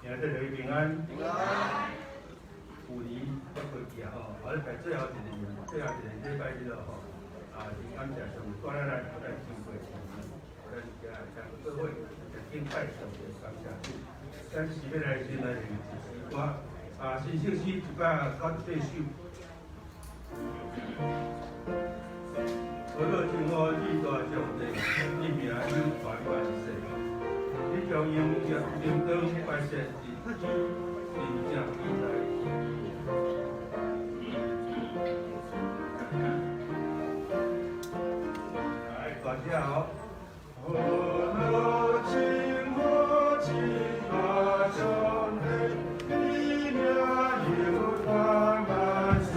兄弟各位平安。平安。旧年才過去啊吼，後禮拜最後一日，最後一個禮拜日咯吼。啊，真感謝上帝帶咱來，予咱經過一年，咱遮將做伙來敬拜上帝，感謝主。咱是欲來先來念一詩歌，啊，新聖詩198首。何樂稱呼至大上帝，你名有傳萬世。你將榮耀榮光擺設佇天，真正偉大。來，大家好。何樂稱呼至大上帝，你名有傳萬世。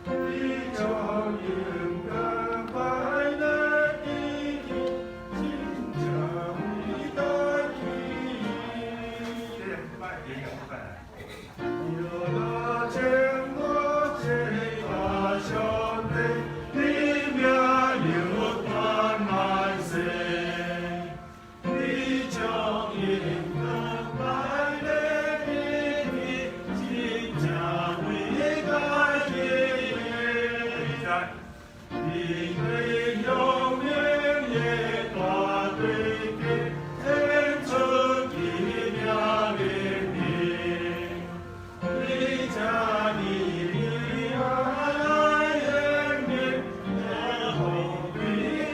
你將榮光擺設佇天，真正偉大。這兩拜，這兩拜。何樂稱呼至大上帝，你名有傳萬世。你將榮光擺設佇天，真正偉大。你的榮耀的大地基，顯出奇妙能力。你將你的愛顯明，和平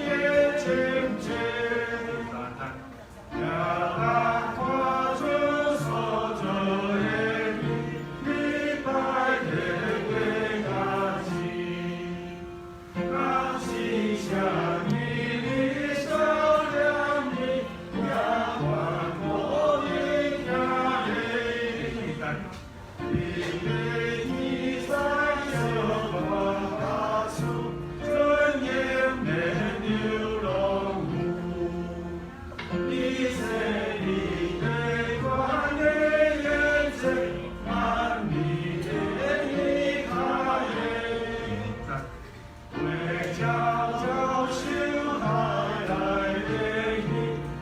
的清潔。耶和華主所造的你擺的國家子。若是啥物你所念的，也還無你聽的。你的天山小大樹，尊嚴免流浪湖。你設立的權的原則，萬民的依靠的。為悄悄修海來的魚，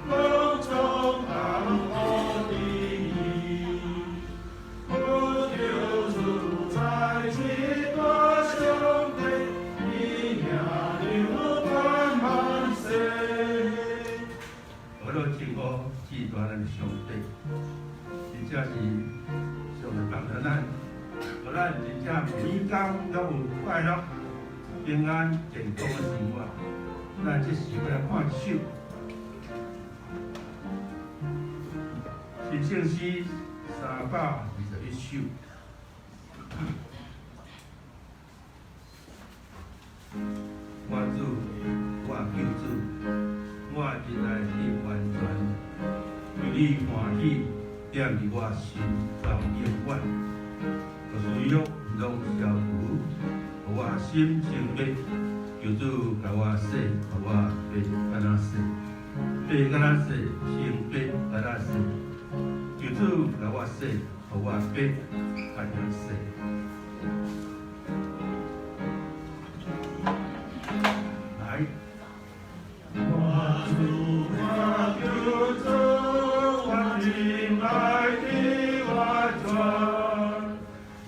攏總當好的。不求主在至大上帝，你名流傳萬世。何樂稱呼至大咱的上帝，真正是上帝幫助咱，予咱真正每工攏有快樂、平安、健康的生活。咱這時欲來看一首新聖詩321首。我主，我救主，我真愛得完全，求你歡喜，踮佇我心到永遠。私欲攏消除，予我心清白。求主共我洗，予我白敢若雪，白敢若雪，清白敢若雪。求主共我洗，予我白敢若雪。來，我主我救主，我真愛的完全，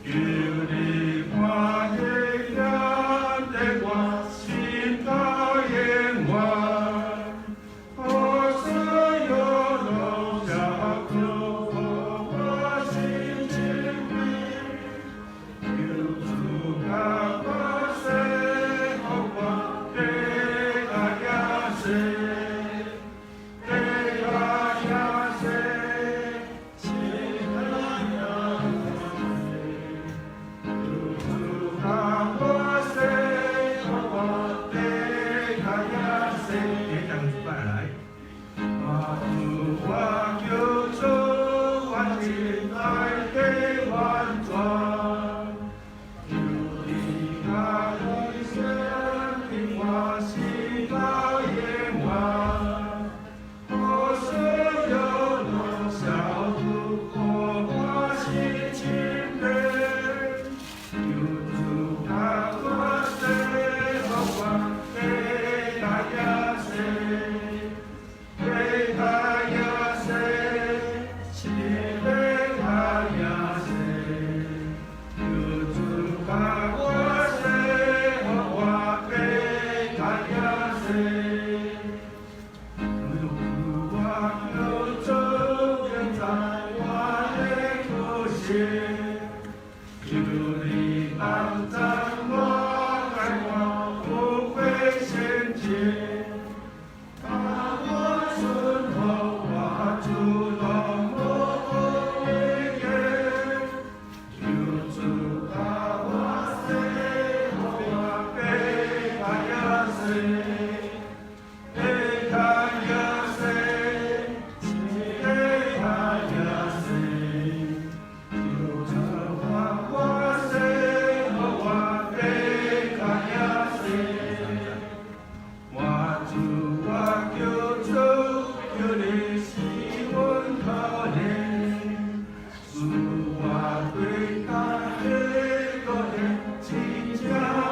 求你歡喜踮佇我心到永遠。予私欲攏消除，予我心清白。求主共我洗，予我白甲也雪，白甲也雪，清甲也雪。求主共我洗，予我白甲也雪。第一拜來。我主我救主，我真愛的完全。求你共我洗，我心到永遠。予私欲攏消除，予我心清白。求主共我洗，予我白甲也雪。求主我求主现在我的苦心，求你帮助我改我不悔先前，把我顺服我主拢无悔言，求主把我洗，予我白甲耶稣，白甲耶稣，白甲耶稣，求主把我洗，予我白甲耶稣。我主我求主，求你赐阮可怜，使我对家的个人真正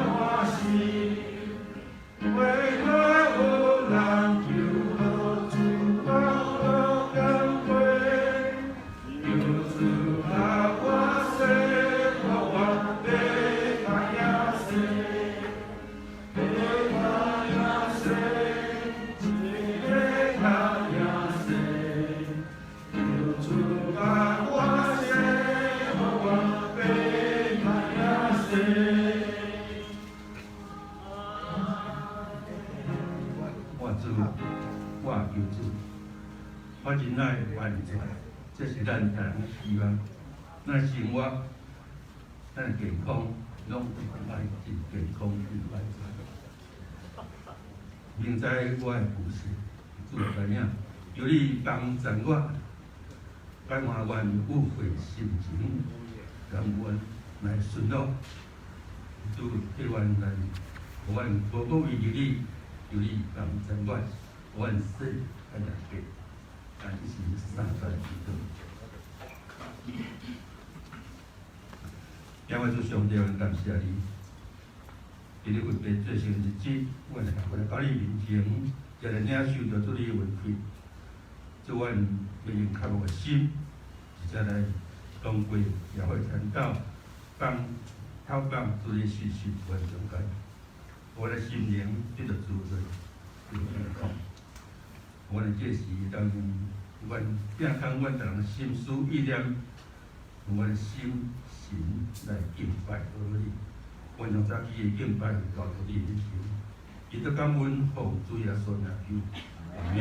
欢喜。为何有人求主我感悔？求主把我洗，予我白甲耶稣，白甲耶稣，白甲耶稣。求主把我洗，予我白甲耶稣。我主，我求主，我真爱完全，這是咱逐人的希望。咱生活，咱的健康，攏愛真健康、真完全。明知我的故事，主知影，求你幫助我，改換阮有悔心情，甘願來順服。主替阮來，予阮無閣為著你，求你幫助阮，予阮洗較若白，但這是三代祈禱。敬愛主上帝，阮感謝你，佇你預備做成日子，阮會來到你面前，一來領受著主你的話語，祝阮要用較無的心，直接來通過教會傳道，放透放主的信息，阮中間，我的心靈得著滋潤，得健康。阮的這時當阮摒空阮逐人心思意念，用阮的心神來敬拜你。阮將早起的敬拜交予你的手，祈禱感恩奉主耶穌名求，阿們。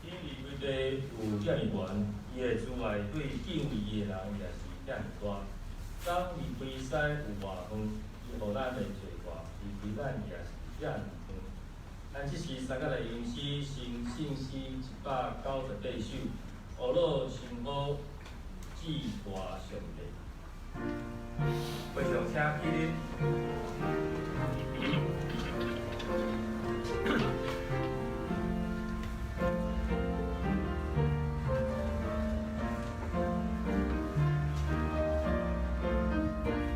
天離地有遮爾懸，伊的慈愛對敬畏伊的人也是遮爾大。當離開西有偌遠，伊予咱的罪過離開咱也是遮爾遠。咱這時三個來吟詩，聖詩198首，學老稱呼至大上帝。會上請起立。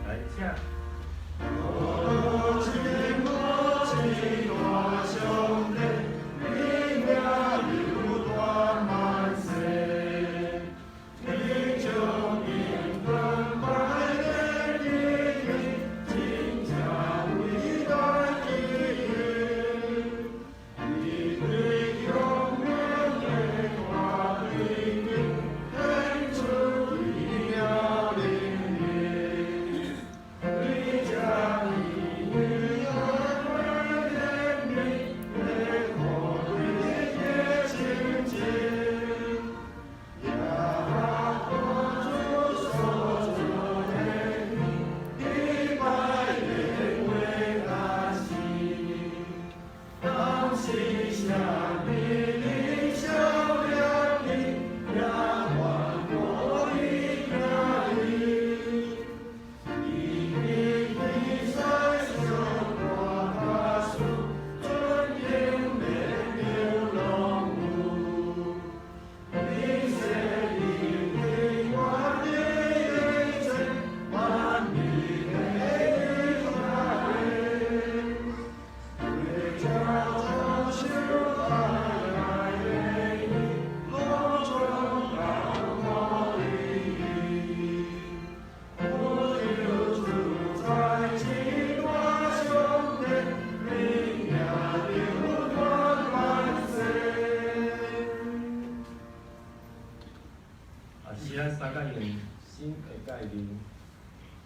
來，請。稱呼至大上帝，你名流傳萬世，你將榮光擺在你真正偉大的你對永遠的大威嚴，顯出奇妙能力。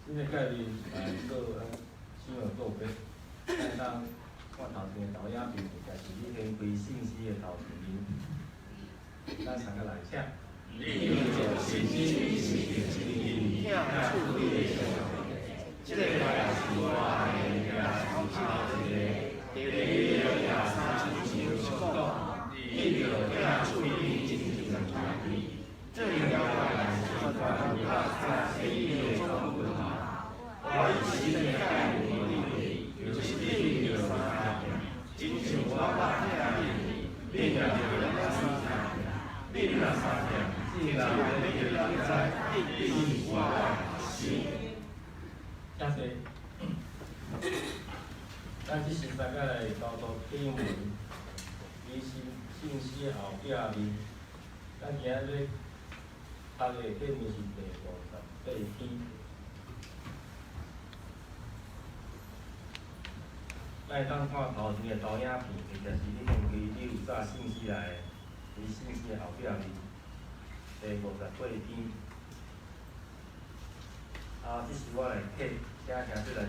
新的概念來做咱新的告別，咱當看頭前的投影片，也是你掀開信息的頭前面，咱三個來請。你著信心是真疼厝裡的上帝，這個也是我的廿三一個，第二23章講，你著疼厝裡真正兄弟，這了來是全拍在你的總文化。我以新的概念裡，就是你著三疼，親像我捌疼你，你也著三疼，你若相疼，眾人就會知你是我的學生。謝謝。咱這時大家來導讀經文，佇信信息後壁面，咱今仔日讀的經文是第58篇。咱會當看頭前的投影片，或者是你掀開你有早信息來，佇信息的後壁面，第58篇。啊，這是我來客，請兄弟來。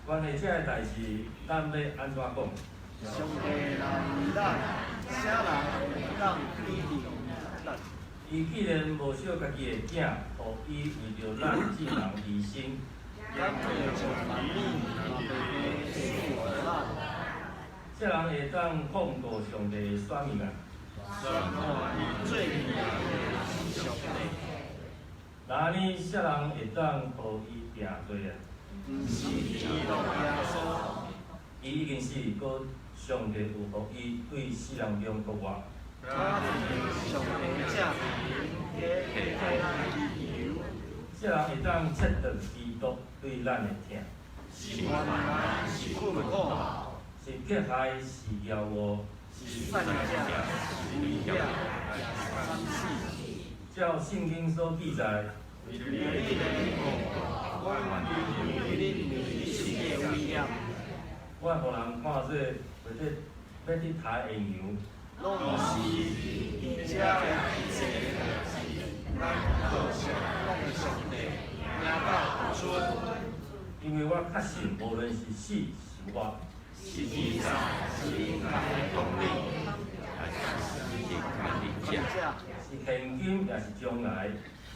關係這个代誌，咱欲按怎講？上帝若為咱，啥人會當抵擋咱？伊既然無惜家己的囝，予伊為著咱眾人而生，敢會將萬物嘛白白賜予咱？啥人會當控告上帝的選民啊？宣告伊做物的是上帝。若按呢，啥人會當予伊定罪啊？毋是基督耶穌。伊已經死，閣上帝有予伊對死人中復活。敢是上帝正面咧替咱祈求。啥人會當切斷基督對咱的疼？是患難，是困苦，是迫害，是枵餓，是散者，是危險，也是慘死。照聖經所記載，為著你的緣故，阮因為恁有死的威脅。我予人看做袂得欲去刣的羊，攏是佇遮一切代誌，咱靠上上帝，贏到剩。因為我確信，無論是死是活，是天使，是靈界的統領，是是現今抑是將來，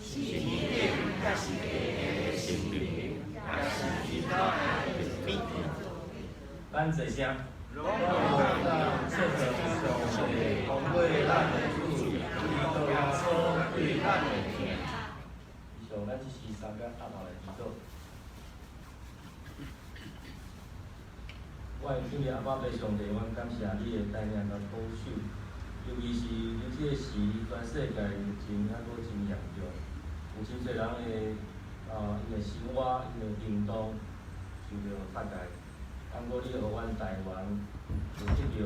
是天頂，抑是地的神明，抑是其他的物，咱坐啥？攏無當切斷上帝通過咱的主基督耶穌對咱的疼。以上咱這是三個阿頭來祈禱。我的天父阿爸父上帝，阮感謝你的帶領佮保守，尤其是佇這個時，全世界疫情猶閣真嚴重，有真濟人的啊，𪜶的生活、𪜶的行動受著迫害。啊，毋過你予阮台灣有得著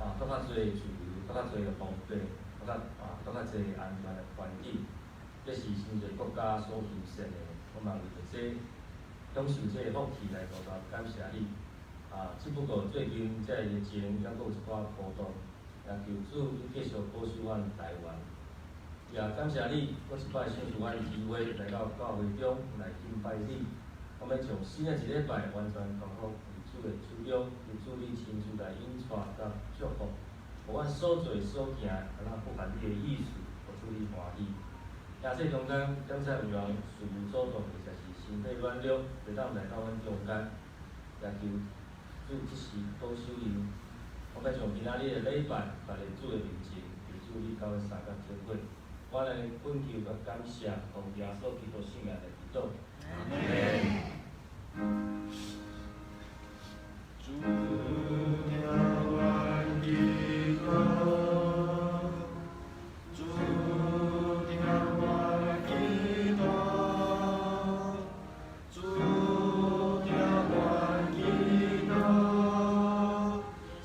啊，閣較濟自由，閣較濟方便，閣較啊，閣較濟安全的環境，這是真濟國家所犧牲的。我嘛為著這享受這个福氣來大大感謝你。啊，只不過最近這个疫情猶閣有一寡波動，也求主你繼續保守阮台灣。也感謝你，閣一擺賞賜阮機會來到教會中來敬拜你。我欲將新的一禮拜完全交託佇主的手中，求主你親自來引帶佮祝福，予阮所做所行，敢若符合你的意思，予主你歡喜。耶這中間，敢才有人事無阻擋，或者是身體軟弱，袂當來到阮中間，也求主這時保守𪜶。我欲將今仔日的禮拜，擺佇主的面前，求主你佮阮相佮做伙。我來懇求佮感謝，奉耶穌基督聖名來祈禱。阿門。主聽阮祈禱，主聽阮祈禱，主聽阮祈禱，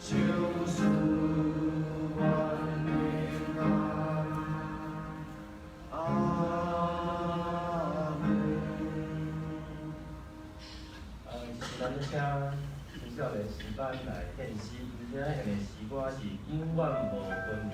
賞賜阮平安。阿門。這是咱請青少年詩班來獻詩，𪜶今仔獻的詩歌是《永遠無分離》。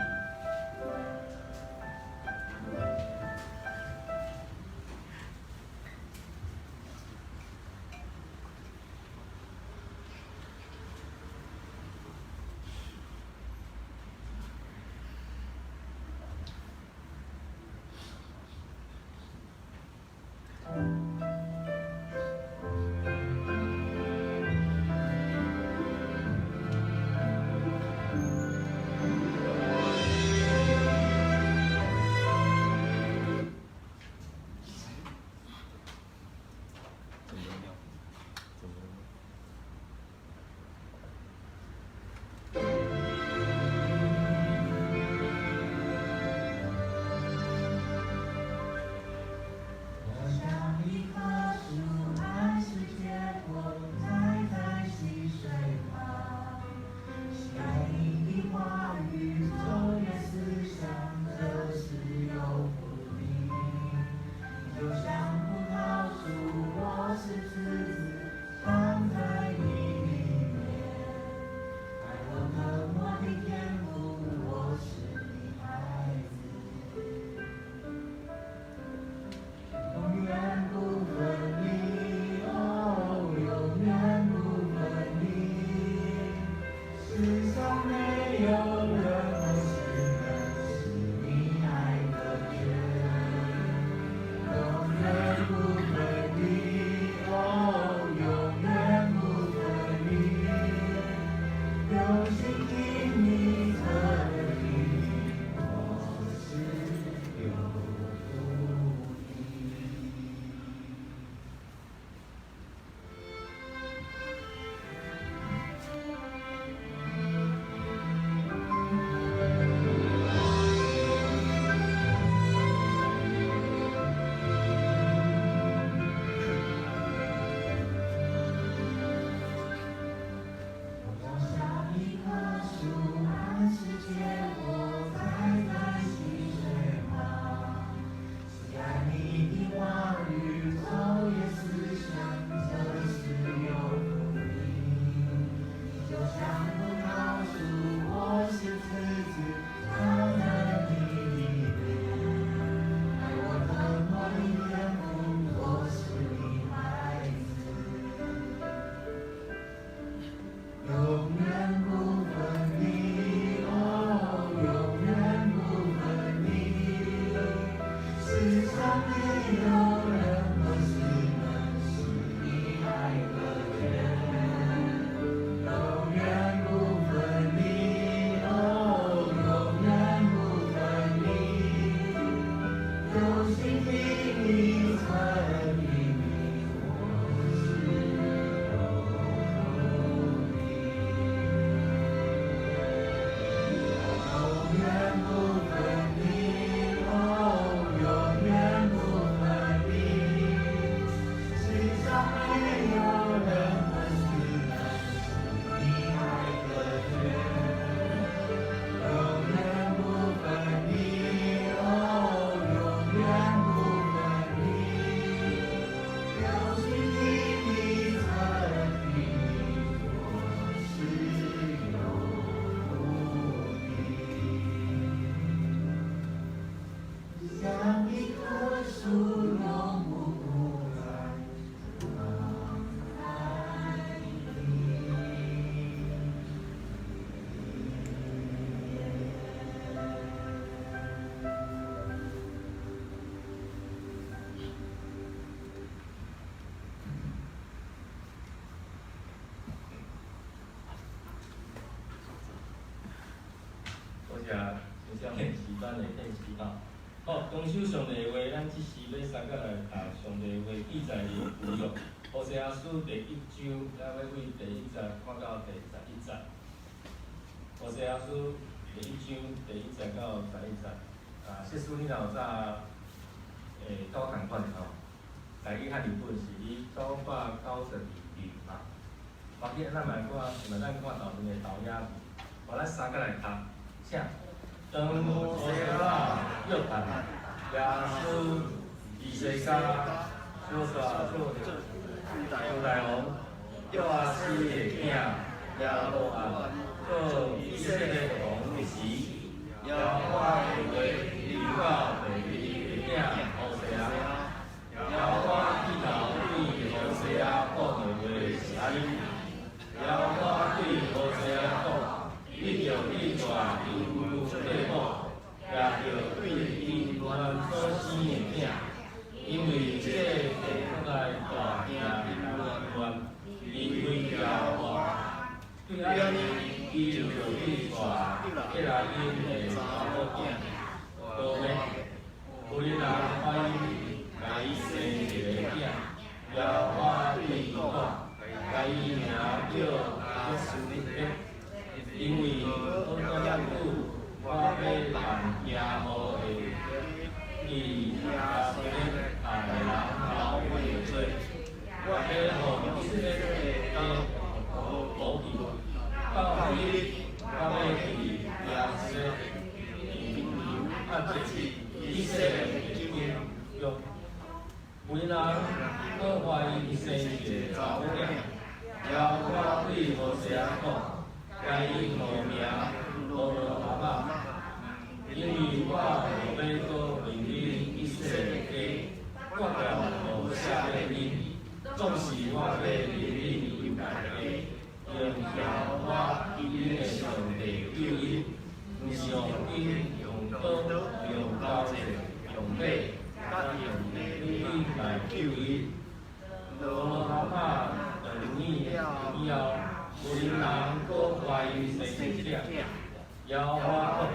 謝先生的時間的獻詩吼。好，恭守上帝的話，咱這時欲三個來讀上帝的話記載佇舊約何西阿書第一章，咱欲對第一節看到第十一節。何西阿書第一章第一節到十一節。啊，設使你若有早甲我仝款的吼，台語漢字本是佇992頁嘛。無緊，咱來看，是嘛？咱看頭前的投影片，好，咱三個來讀，請。當何西阿、約坦、亞哈、希西家、約書亞做猶大王約阿斯的囝耶羅按做以色列王時，耶和華的話臨到伯珥的囝何西阿。耶和華起頭對何西阿講的話是按呢。耶和華對何西阿講：你著去帶丈夫對某，也著對伊原所生的囝，因為這地內大兄弟亂，離開耶和華。對按呢，伊就去帶厄來因的查某囝歌篾，有人懷疑共伊生一个囝，耶和華對伊講：共伊名叫耶斯列，因為好遮久，我欲辦耶和華佇耶斯列的人流血的罪，我欲予以色列的國去，到彼日，我欲佇耶斯列按以色列的境中，有人閣懷伊生一个查某囝。耶和華對何西阿講：共伊號名羅如哈瑪，因為我無欲閣為恁以色列家割掉何寫的恁，總是我欲認恁猶大家，用耶和華恁的上帝救𪜶，毋是用金、用刀、用刀劍、用馬，用兵來救𪜶。羅如哈瑪斷乳以後，有人閣懷伊生一個囝。耶和華講：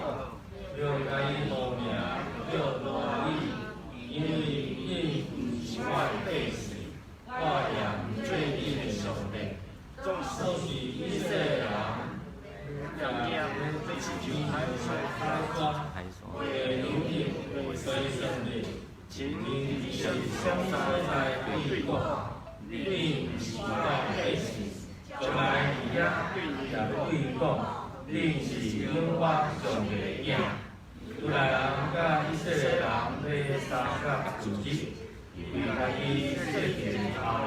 著共伊號名叫羅阿米，因為恁毋是我的百姓，我也毋做恁的上帝。總是以色列人也會流行隨上帝，親自所在對講：恁毋是我的百姓，將來佇遐也欲對𪜶講：恁是阮我上帝的囝。猶大人佮以色列人欲相佮聚集，為家己設一个頭人，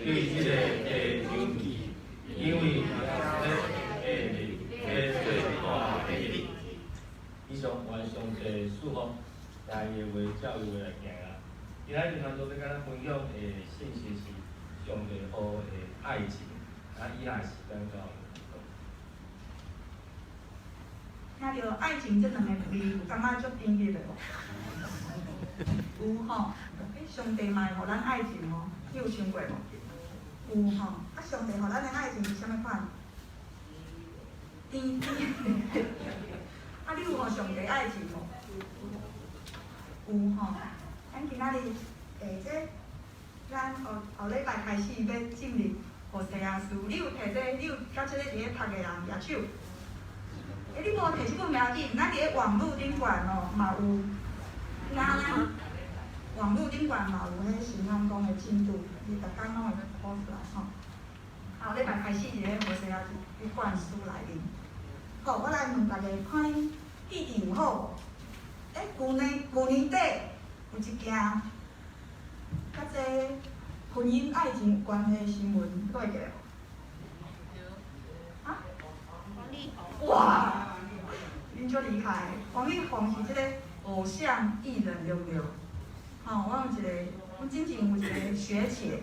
對這个地爭氣，因為耶斯列的欲做大地。以上願上帝賜福，來伊的話照伊話來行啊。今仔日團隊欲佮咱分享的信息是上帝予的愛情。啊，以下時間交予。聽著愛情這兩个字，有感覺足甜蜜的無？有吼，欸，上帝嘛會予咱愛情哦，你有想過無？有吼，啊，上帝予咱的愛情是啥物款？甜甜。啊，你有予上帝愛情無？有吼。咱今仔日，欸，這咱後後禮拜開始欲進入何西阿書，你有提這個？你有佮這个佇咧讀的人舉手？欸，你無提這本無要緊，咱佇咧網路頂懸哦，嘛有，咱網路頂懸嘛有彼新聞講的進度，你逐工攏會 post 來吼。後禮拜開始佇咧何西阿彼卷書內面。好，我來問大家，看恁記憶有好無？欸，舊年底有一件佮這婚姻愛情有關的新聞，閣會記得無？啊？哇！恁足厲害，王力宏是這个偶像藝人，對毋對？吼，我有一个，阮之前有一个學姐，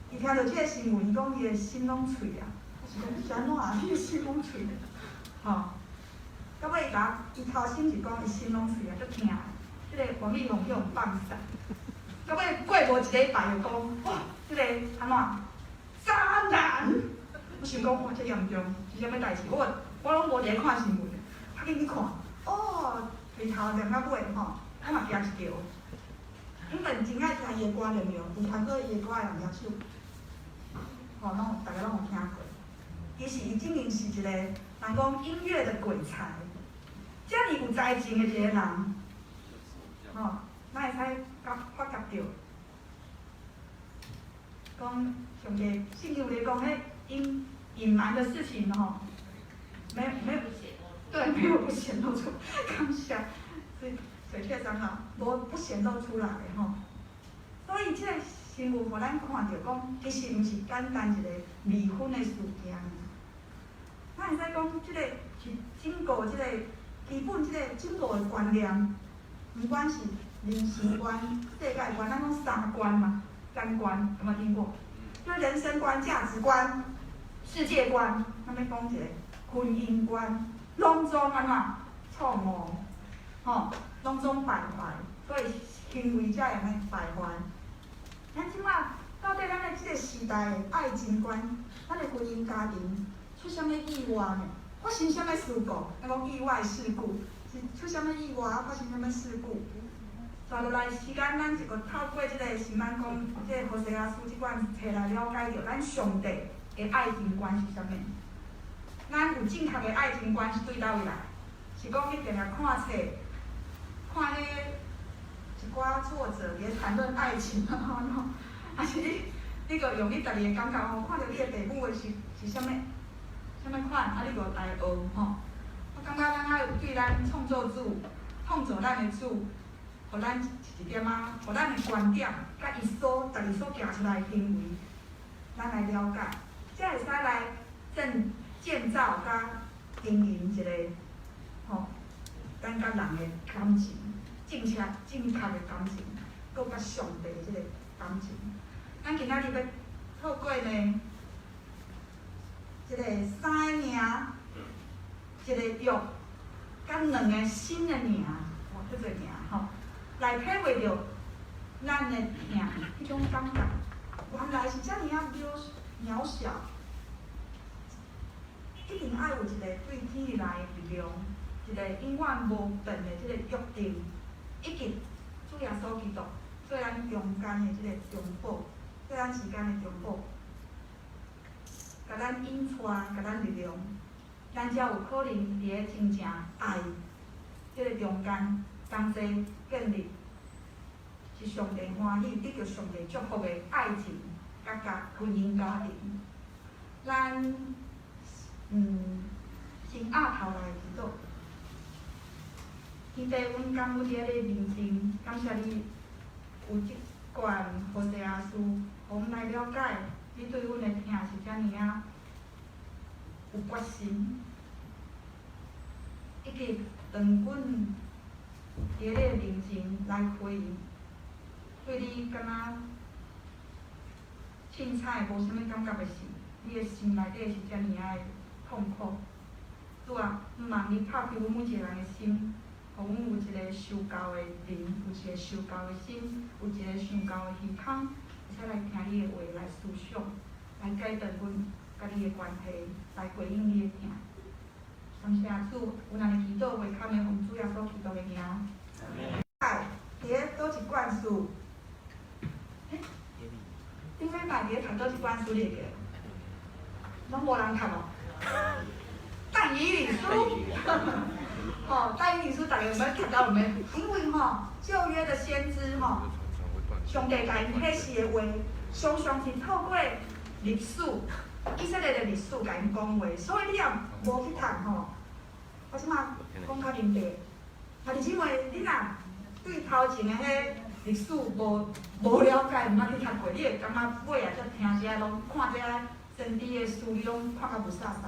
伊聽著這个新聞，伊講伊的心攏碎啊！我是講是按怎啊？你的心攏碎？吼，到尾伊共伊頭先是講伊心攏碎啊，足疼。這个王力宏去予放殺，到尾過無一禮拜又講，哇，這个按怎？渣男！我想講，哇，這嚴重，是啥物代誌？我攏無佇咧看新聞。較緊去看，哦，從頭念到尾吼，我嘛驚一跳。阮本真愛聽伊的歌，對毋對？有聽過伊的歌的人舉手，吼，攏大家攏有聽過。其實伊真正是一個人講音樂的鬼才，遮爾有才情的一個人，吼，咱會使甲發覺著，講上帝聖經有咧講，彼隱隱瞞的事情吼，沒沒有，對，沒有不顯露出，感謝，水水雀長老，無不顯露出來的吼。所以這個新聞予咱看著講，其實毋是簡單一個離婚的事件。咱會使講，這個是整個這個基本這個整個的觀念，毋管是人生觀、世界觀，咱講三觀嘛，三觀有無聽過？就人生觀、價值觀、世界觀，咱欲講一個婚姻觀，攏總按怎錯誤，吼，攏總敗壞，所以行為才會按呢敗壞。咱這馬到底咱的這個時代的愛情觀，咱的婚姻家庭出啥物意外呢？發生啥物事故？咱講意外事故，是出啥物意外？發生啥物事故？接落來時間，咱一個透過這個是咱講這個何西阿書這款冊來了解著咱上帝的愛情觀是啥物。咱有正確的愛情觀是對佗位來？是講你定定看冊，看彼一寡作者佇咧談論愛情啊，吼，還是你你閣用你家己的感覺吼，看著你的父母的是是啥物啥物款，啊，你閣來學吼。我感覺咱愛有對咱創造主、創造咱的主，予咱一點仔，予咱的觀點，佮伊所家己所行出來的行為，咱來了解，才會使來建建造佮經營一個吼，咱佮人的感情，正確正確的感情，閣佮上帝的這個感情。咱今仔日欲透過呢，這個三個名，一個約，佮兩個新的名，哇，遮濟名吼，來體會著咱的疼，彼種感覺，原來是遮爾仔渺小，一定愛有一個對天來的力量，一個永遠無變的這個約定，以及主耶穌基督做咱中間的這個中保，做咱之間的中保，共咱引帶，共咱力量，咱才有可能佇咧真正愛這個中間同齊建立，是上帝歡喜得著上帝祝福的愛情，佮家婚姻家庭。咱先壓頭來祈禱。天父，阮感恩佇你面前，感謝你有這卷何西阿書，予阮來了解你對阮的疼是遮爾仔有決心，以及當阮佇你的面前來開，對你感覺凊彩無啥物感覺的時，你的心內底是遮爾仔的痛苦。主啊，毋望你拍開阮每一個人的心，予阮有一個受教的靈，有一個受教的心，有一個受教的耳孔，會使來聽你的話，來思想，來改變阮佮你的關係，來回應你的疼。感謝主，阮按呢祈禱，話靠奉主耶穌基督的名。愛，佇咧佗一卷書？欸，頂禮拜佇咧讀佗一卷書，你會記得？攏無人讀哦。但以理書，吼，但以理書，大家有無讀到無？因為吼，舊約的先知吼，上帝共𪜶啟示的話，常常是透過歷史，以色列的歷史共𪜶講話，所以你若無去讀吼，我這馬講較明白。啊，弟姊妹，你若對頭前的彼歷史無無了解，毋捌去讀過，你會感覺尾仔才聽這攏看這先知的書，你攏看甲霧煞煞，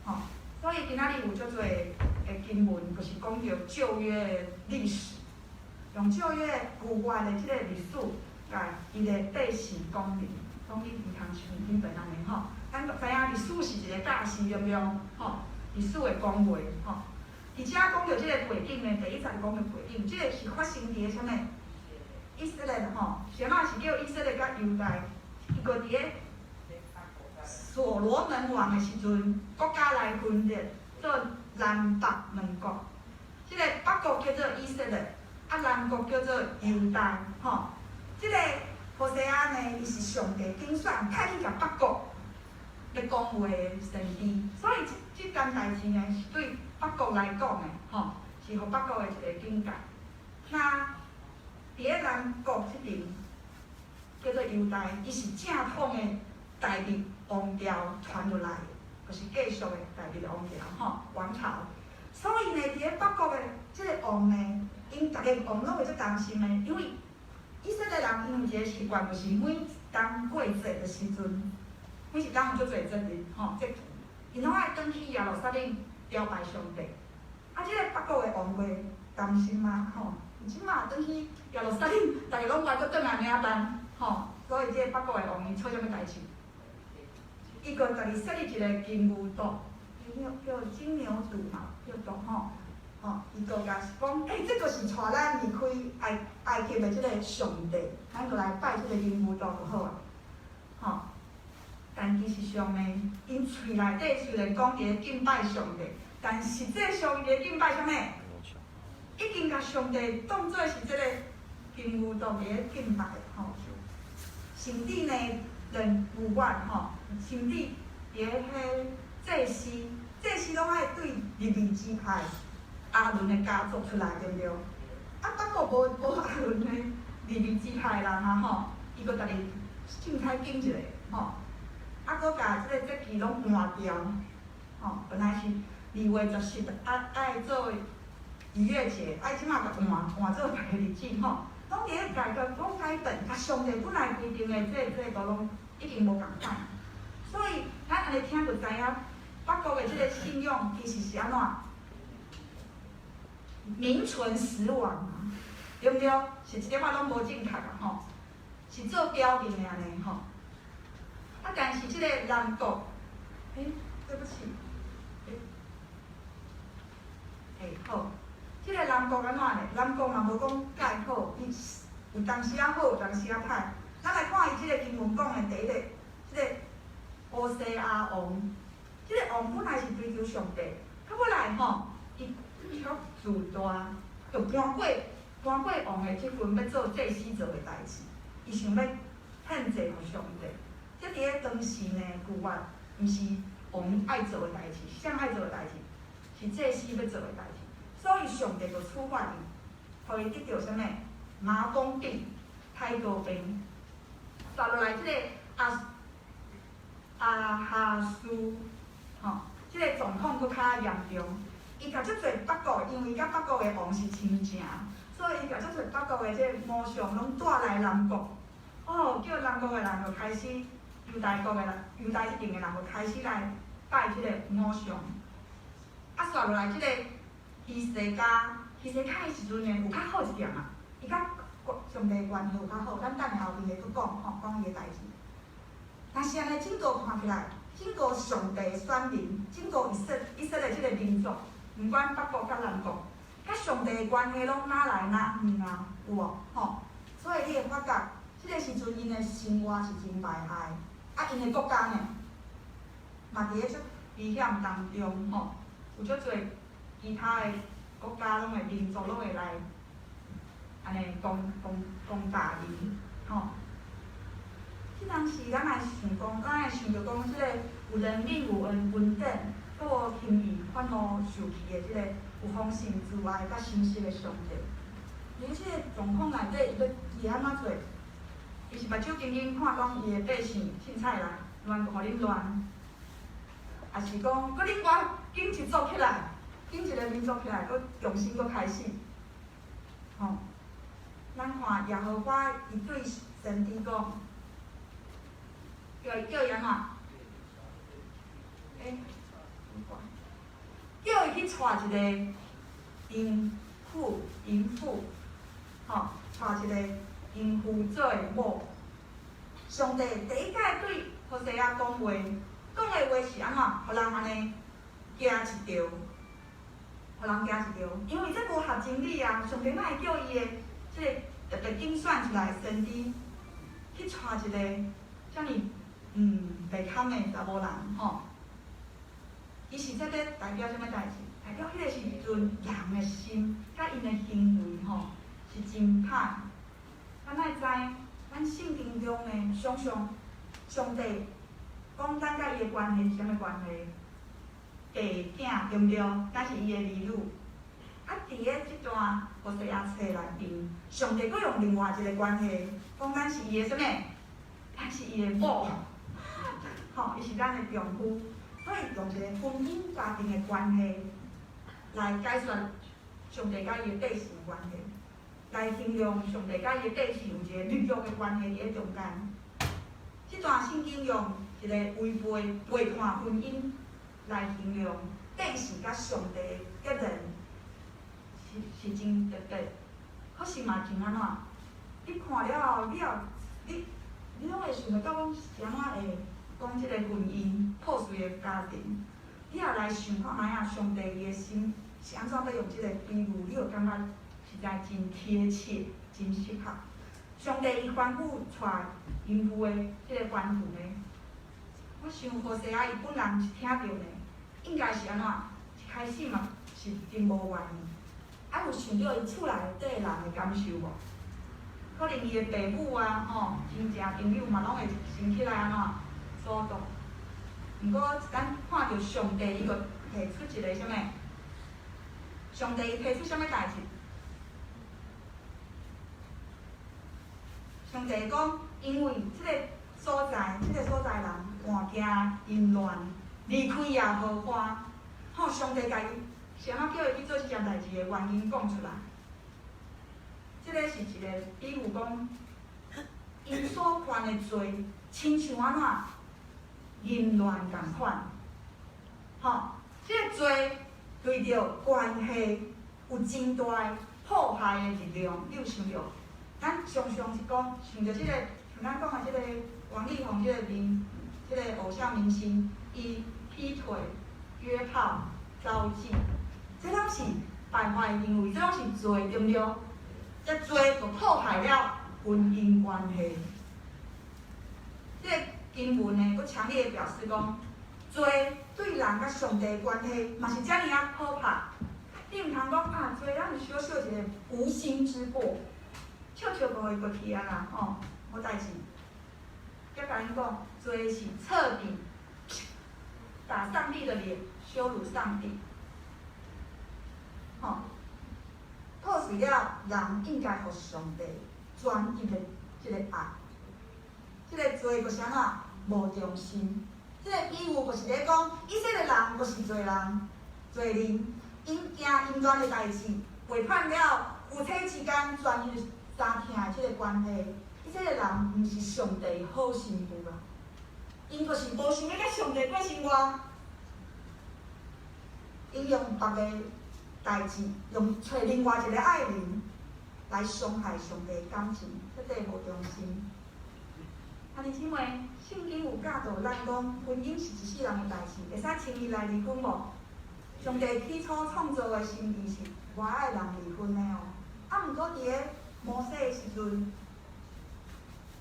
吼。所以今仔日有足濟的經文，就是講著舊約的歷史，用舊約舊約的這個歷史，共伊的百姓講明，講你毋通像彼邊按呢吼。咱都知影歷史是一個教師，對毋對？吼，歷史會講話，吼。而且講著這個背景呢，第一節講著背景，這個是發生佇咧啥物？以色列吼，啥物是叫以色列佮猶大？伊閣佇咧所羅門王的時陣，國家來分裂。做南北兩國。這個北國叫做以色列，啊南國叫做猶大，吼。這個何西阿呢，伊是上帝揀選派去共北國咧講話的先知，所以這這件代誌呢，是對北國來講的，吼，是予北國的一個警戒。那佇咧南國這邊叫做猶大，伊是正統的大衛王朝傳落來的，就是繼續的大衛王朝，吼，王朝。所以呢，佇咧北國的這個王呢，𪜶逐个王攏會足擔心的，因為以色列人𪜶有一個習慣，就是每當過節的時陣，每一冬有足濟節日，吼，節期，𪜶攏愛轉去耶路撒冷朝拜上帝。啊，這個北國的王會擔心嗎？吼，這馬轉去耶路撒冷，逐个攏無愛閣轉來，按怎辦？吼，所以這個北國的王伊做啥物代誌？伊閣家己設立一個金牛犢，叫金牛犢嘛，叫做吼，吼，伊閣共講，欸，這就是帶咱離開埃及的這個上帝，咱就來拜這個金牛犢就好啊，吼。但其實上呢，𪜶喙內底雖然講佇咧敬拜上帝，但實際上佇咧敬拜啥物？已經共上帝當做是這個金牛犢佇咧敬拜，吼。甚至呢，連有法吼，甚至佇咧彼祭司，祭司攏愛對利未支派亞倫的家族出來，對毋對？啊，北國無無亞倫的利未支派的人啊，吼，伊閣家己凊彩揀一個，吼，啊，閣共這個節期攏換掉，吼，本來是2月10愛做逾越節，啊，這馬共換換做別个日子，吼，攏佇咧改革，攏改變，共上帝本來規定的這制度攏已經無仝款，所以咱按呢聽就知影，北國的這個信仰其實是按怎？名存實亡啊，對毋對？是一點仔攏無正確啊，吼，是做表面的按呢，吼。啊，但是這個南國，欸，對不起，欸，欸，好，這個南國按怎呢？南國嘛無講蓋好，伊有當時仔好，有當時仔歹。咱來看伊這個經文講的第一個，這個烏西亞王，這個王本來是追求上帝，到尾來吼，伊卻自大，就搬過王的職分，欲做祭司做的代誌，伊想欲獻祭予上帝。這佇咧當時呢，舊約毋是王愛做的代誌，是啥愛做的代誌？是祭司欲做的代誌。所以上帝就處罰伊，予伊得著啥物？麻風病、胎膏病。紲落來這個亞哈斯，吼，這個狀況閣較嚴重。伊共足濟北國，因為伊佮北國的王是親情，所以伊共足濟北國的這個偶像攏帶來南國。哦，叫南國的人就開始，猶大國的人，猶大這邊的人就開始來拜這個偶像。啊，紲落來這個希西家，希西家的時陣呢，有較好一點啊，伊佮上帝關係有較好，咱等下後邊會閣講吼，講伊的代誌。但是按呢，整個看起來，整個上帝選民，整個以色列這個民族，毋管北國佮南國，佮上帝的關係攏哪來哪遠啊，有無？吼，所以你會發覺，這個時陣𪜶的生活是真敗害，啊，𪜶的國家呢，嘛佇咧足危險當中，吼，有足濟其他的國家攏會民族攏會來，按呢攻打𪜶，吼。這當時咱來想講，咱來想著講，這個有憐憫、有恩典，閣無輕易發怒受氣的這個有豐盛慈愛佮誠實的上帝。佇這個狀況內底，伊欲伊會按怎做？伊是目睭金金看講伊的百姓凊彩來亂，予恁亂，抑是講閣另外揀一族起來，揀一個民族起來，閣重新閣開始？吼，咱看耶和華伊對先知講，叫伊按怎？欸，叫伊去娶一個淫婦，吼，娶一個淫婦做某。上帝第一擺對何西阿講話，講的話是按怎？予人按呢驚一趒，予人驚一趒，因為這無合情理啊！上帝哪會叫伊的這個特別揀選出來的先知去娶一個遮爾袂堪的查某人吼？伊是這咧代表啥物代誌？代表彼个時陣人的心，佮𪜶的行為吼，是真歹。咱愛知，咱聖經中呢，常常上帝講咱佮伊的關係是啥物關係？爸囝對毋對？咱是伊的兒女。啊，佇咧這段何西阿冊內面，上帝閣用另外一個關係，講咱是伊的啥物？咱是伊的某，吼，伊是咱的丈夫。所以用一個婚姻家庭的關係來解說上帝佮伊的對象關係，來形容上帝佮伊的對象有一個立約的關係佇咧中間。這段聖經用一個違背背叛婚姻來形容百姓佮上帝的結連，是真特別。可是嘛真按怎？你看了後，你也你攏會想著到講是按怎會講這個婚姻破碎的家庭？你也來想看覓仔，上帝伊的心是按怎欲用這個比喻？你會感覺實在真貼切、真適合。上帝伊吩咐娶淫婦的這個吩咐呢？我想何西阿伊本人是聽著呢，應該是按怎？一開始嘛是真無願意。啊，有想著伊厝內底人的感受無？可能伊的爸母啊、吼親戚朋友嘛，攏會先起來按怎阻擋。毋過咱看著上帝伊閣提出一個啥物？上帝伊提出啥物代誌？上帝講，因為這个所在，這个所在人換行淫亂，離開耶和華，吼，上帝共伊是按怎叫伊去做這件代誌的原因講出來。這个是一個比喻講，𪜶所犯的罪，親像按怎淫亂仝款，吼，這个罪對著關係有真大的破壞的力量，你有想著？咱常常是講，想著這个，像咱講的這個王力宏這個明，這個偶像明星，伊劈腿、約炮、招妓，這攏是敗壞行為，這攏是罪，對毋對？這罪就破壞了婚姻關係。這個經文呢，閣強烈表示講，罪對人佮上帝的關係嘛是遮爾仔可怕。你毋通講啊，罪咱是小小一個無心之過。笑笑就予伊過去啊啦，吼，無代誌。才共𪜶講，罪是徹底打上帝的臉，羞辱上帝。吼，破碎了人應該予上帝專一的這個愛。這個罪就是按怎？無忠心。這個比喻就是咧講，以色列人就是罪人、罪人，𪜶行淫亂的代誌，背叛了夫妻之間專一相疼的這个關係，以色列人毋是上帝好新婦啊，𪜶就是無想欲佮上帝過生活，𪜶用別个代誌，用揣另外一个愛人來傷害上帝的感情，徹底無忠心。兄弟姊妹，聖經有教導咱講，婚姻是一世人的代誌，會使輕易來離婚無？上帝起初創造的心意是無愛人離婚的哦。啊，毋過佇咧摩西的時陣，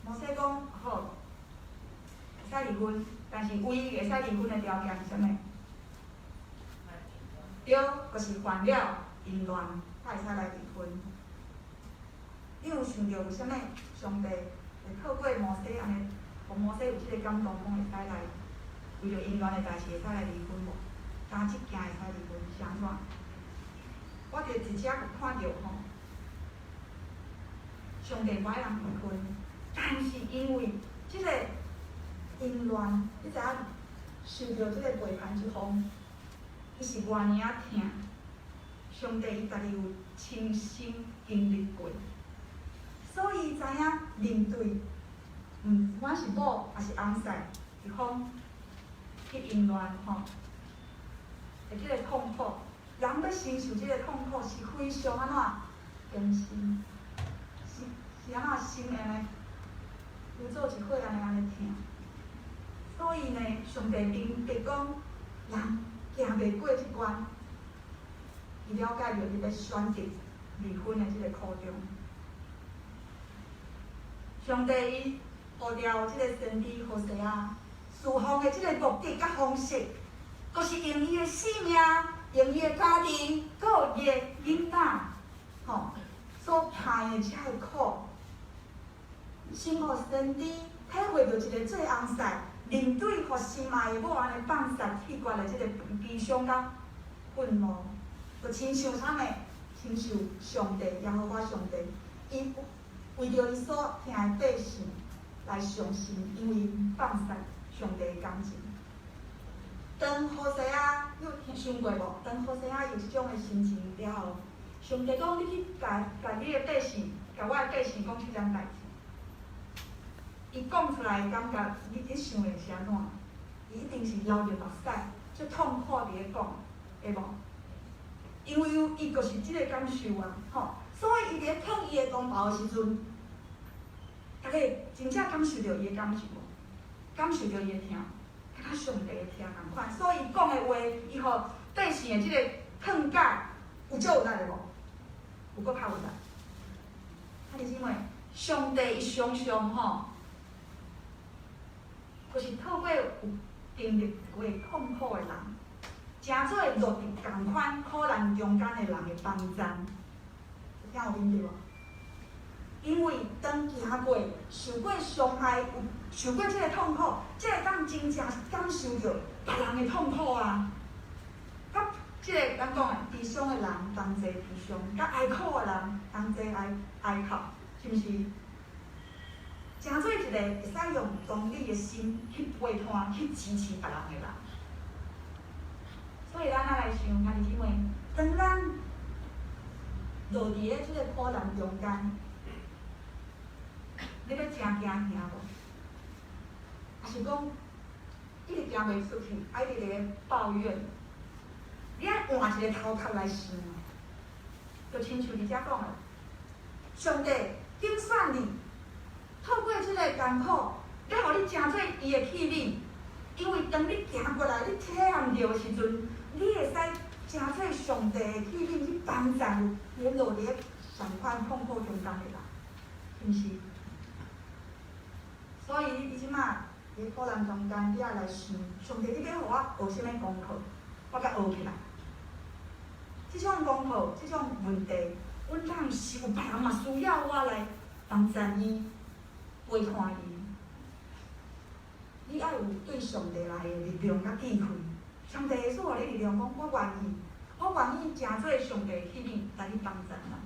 摩西講好，會使離婚，但是唯一會使離婚的條件是啥物？對，就是犯了淫亂，才會使來離婚。你有想著為啥物上帝會透過摩西按呢，予摩西有這个感動，講會使來為著淫亂的代誌會使來離婚無？焦這件會使離婚是按怎？我佇佇遮有看著吼，上帝無愛人離婚，但是因為這个淫亂，你知影受著這个背叛之風，伊是偌爾仔疼。上帝伊家己有親身經歷過，所以伊知影面對，毋管是某抑是翁婿，一方去淫亂吼，的這个痛苦，人欲承受這个痛苦是非常按怎艱辛，是按怎心會按呢，有做一伙按呢按呢疼。所以呢，上帝明白講，人行袂過這關，伊了解著伊欲選擇離婚的這个苦衷。上帝伊呼召這个先知何西阿，侍奉的這个目的佮方式，就是用伊的性命，用伊的家庭，閣有伊的囡仔，吼，所受的遮个苦。神予先知體會著一個做翁婿，面對予心愛的某按呢放殺棄絕的這個悲傷佮憤怒，就親像啥物？親像上帝，耶和華上帝，伊為著伊所疼的百姓來傷心，因為放殺上帝的感情。當何西阿，你有想過無？當何西阿有這種的心情了後，上帝講：你去共共你的百姓，共我的百姓講這件代誌。伊講出來的感覺，你想會是按怎？伊一定是流著目屎，足痛苦佇咧講，會無？因為伊就是這個感受啊，吼！所以伊佇咧勸伊的同胞的時陣，逐家真正感受著伊的感受無？感受著伊的疼，佮上帝的疼仝款。所以伊講的話，伊予百姓的這個勸解，有足有力的無？有閣較有力。啊，是因為上帝伊常常吼，就是透過有經歷過痛苦的人，成做落佇仝款苦難中間的人的幫贊，聽有明白無？因為當行過、受過傷害、有受過這個痛苦，才會當真正感受著別人的痛苦啊！佮這個咱講的悲傷的人同齊悲傷，佮哀哭的人同齊哀哀哭，是毋是？成做一個會使用同理的心去陪伴、去支持別人的人。所以咱仔來想，兄弟姊妹，當咱落佇咧這個苦難中間，你欲誠驚嚇無？抑是講一直行袂出去，愛一直咧抱怨？你愛換一個頭殼來想，就親像佇遮講的，上帝揀選你，透過這個艱苦，來予你成做伊的器皿。因為當你行過來，你體驗著的時陣，你會使成做上帝的器皿去幫助佇落佇咧仝款痛苦中間的人，是毋是？所以你這馬佇苦難中間，你愛來想，上帝，你欲予我學啥物功課？我共學起來。這種功課，這種問題，阮敢是有別人嘛需要我來幫贊伊、陪伴伊。你愛有對上帝來的力量佮智慧，上帝會賜予你力量，講我願意，我願意成做上帝的器皿來去幫贊人。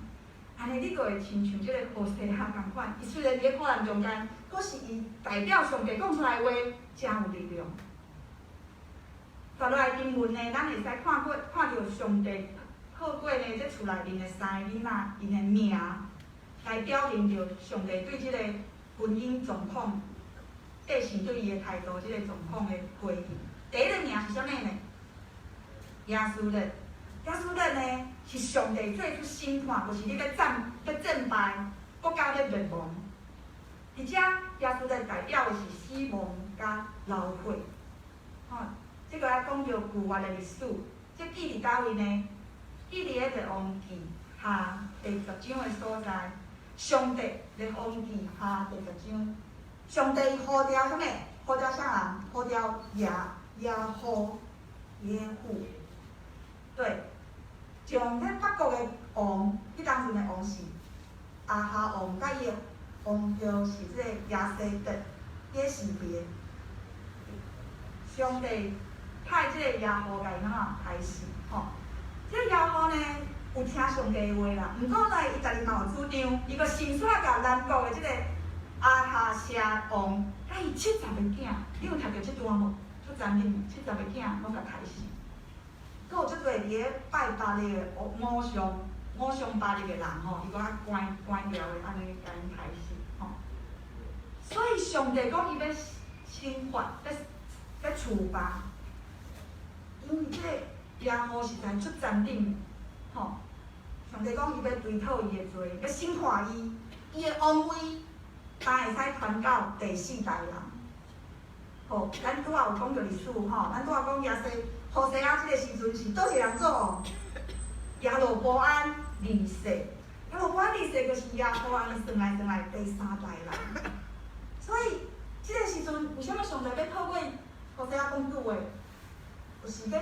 按呢，你閣會親像這個何西阿仝款，伊雖然佇咧苦難中間，閣是伊代表上帝講出來的話，誠有力量。紲落來經文呢，咱會使看過看著上帝透過呢，這厝內面的三個囡仔，𪜶的名，來表明著上帝對這個婚姻狀況、百姓對伊的態度，這個狀況的回應。第一個名是啥物呢？耶斯列，耶斯列呢是上帝做出審判，就是你欲戰欲戰敗，國家欲滅亡。佇遮耶斯列代表的是死亡佮流血。吼，這個愛講著舊約的歷史，這記佇佗位呢？記佇咧列王紀下第十章的所在。上帝列王紀下第十章，上帝呼召啥物？呼召啥人？呼召耶耶戶耶戶。對，將彼北國的王，彼當陣的王是亞哈王，佮伊的王后是這個耶洗別，耶洗別。上帝派這個耶戶共伊按怎刣死，吼。這個耶戶呢，有聽上帝的話啦，毋過呢，伊家己嘛有主張，伊閣親手共南國的這個亞哈謝王，佮伊七十个囝，你有讀著這段無？足殘忍，七十个囝攏共刣死。閣有足濟佇咧拜巴力的偶像、偶像巴力的人吼，伊閣較關關牢的按呢共𪜶刣死吼。所以上帝講伊欲懲罰，欲欲處罰，因為這個耶戶實在足殘忍的，吼。上帝講伊欲追討伊的罪，欲審判伊，伊的王位，但會使傳到第四代人。好，咱拄仔有講著歷史吼，咱拄仔講耶西何西阿這個時陣是佗一個人做王？耶羅波安二世，耶羅波安二世就是耶戶按呢算來算來第三代人。所以這個時陣，為啥物上帝欲透過何西阿講句話？就是欲予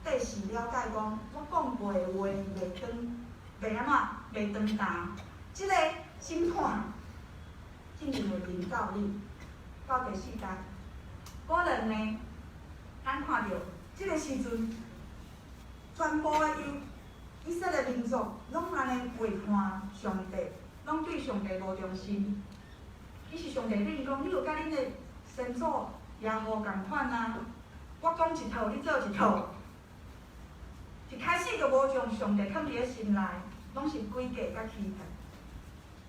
百姓了解讲，我讲过的话袂转，袂按怎，袂转弹。这个审判进前会临到你，到第四代。果然呢，咱看著这个时阵，全部的以色列民族攏按呢背叛上帝，攏對上帝無忠心。其實上帝對𪜶講，你有佮恁的先祖耶和仝款啊！我講一套，你做一套。一開始就無將上帝囥佇咧心內，攏是詭計佮欺騙。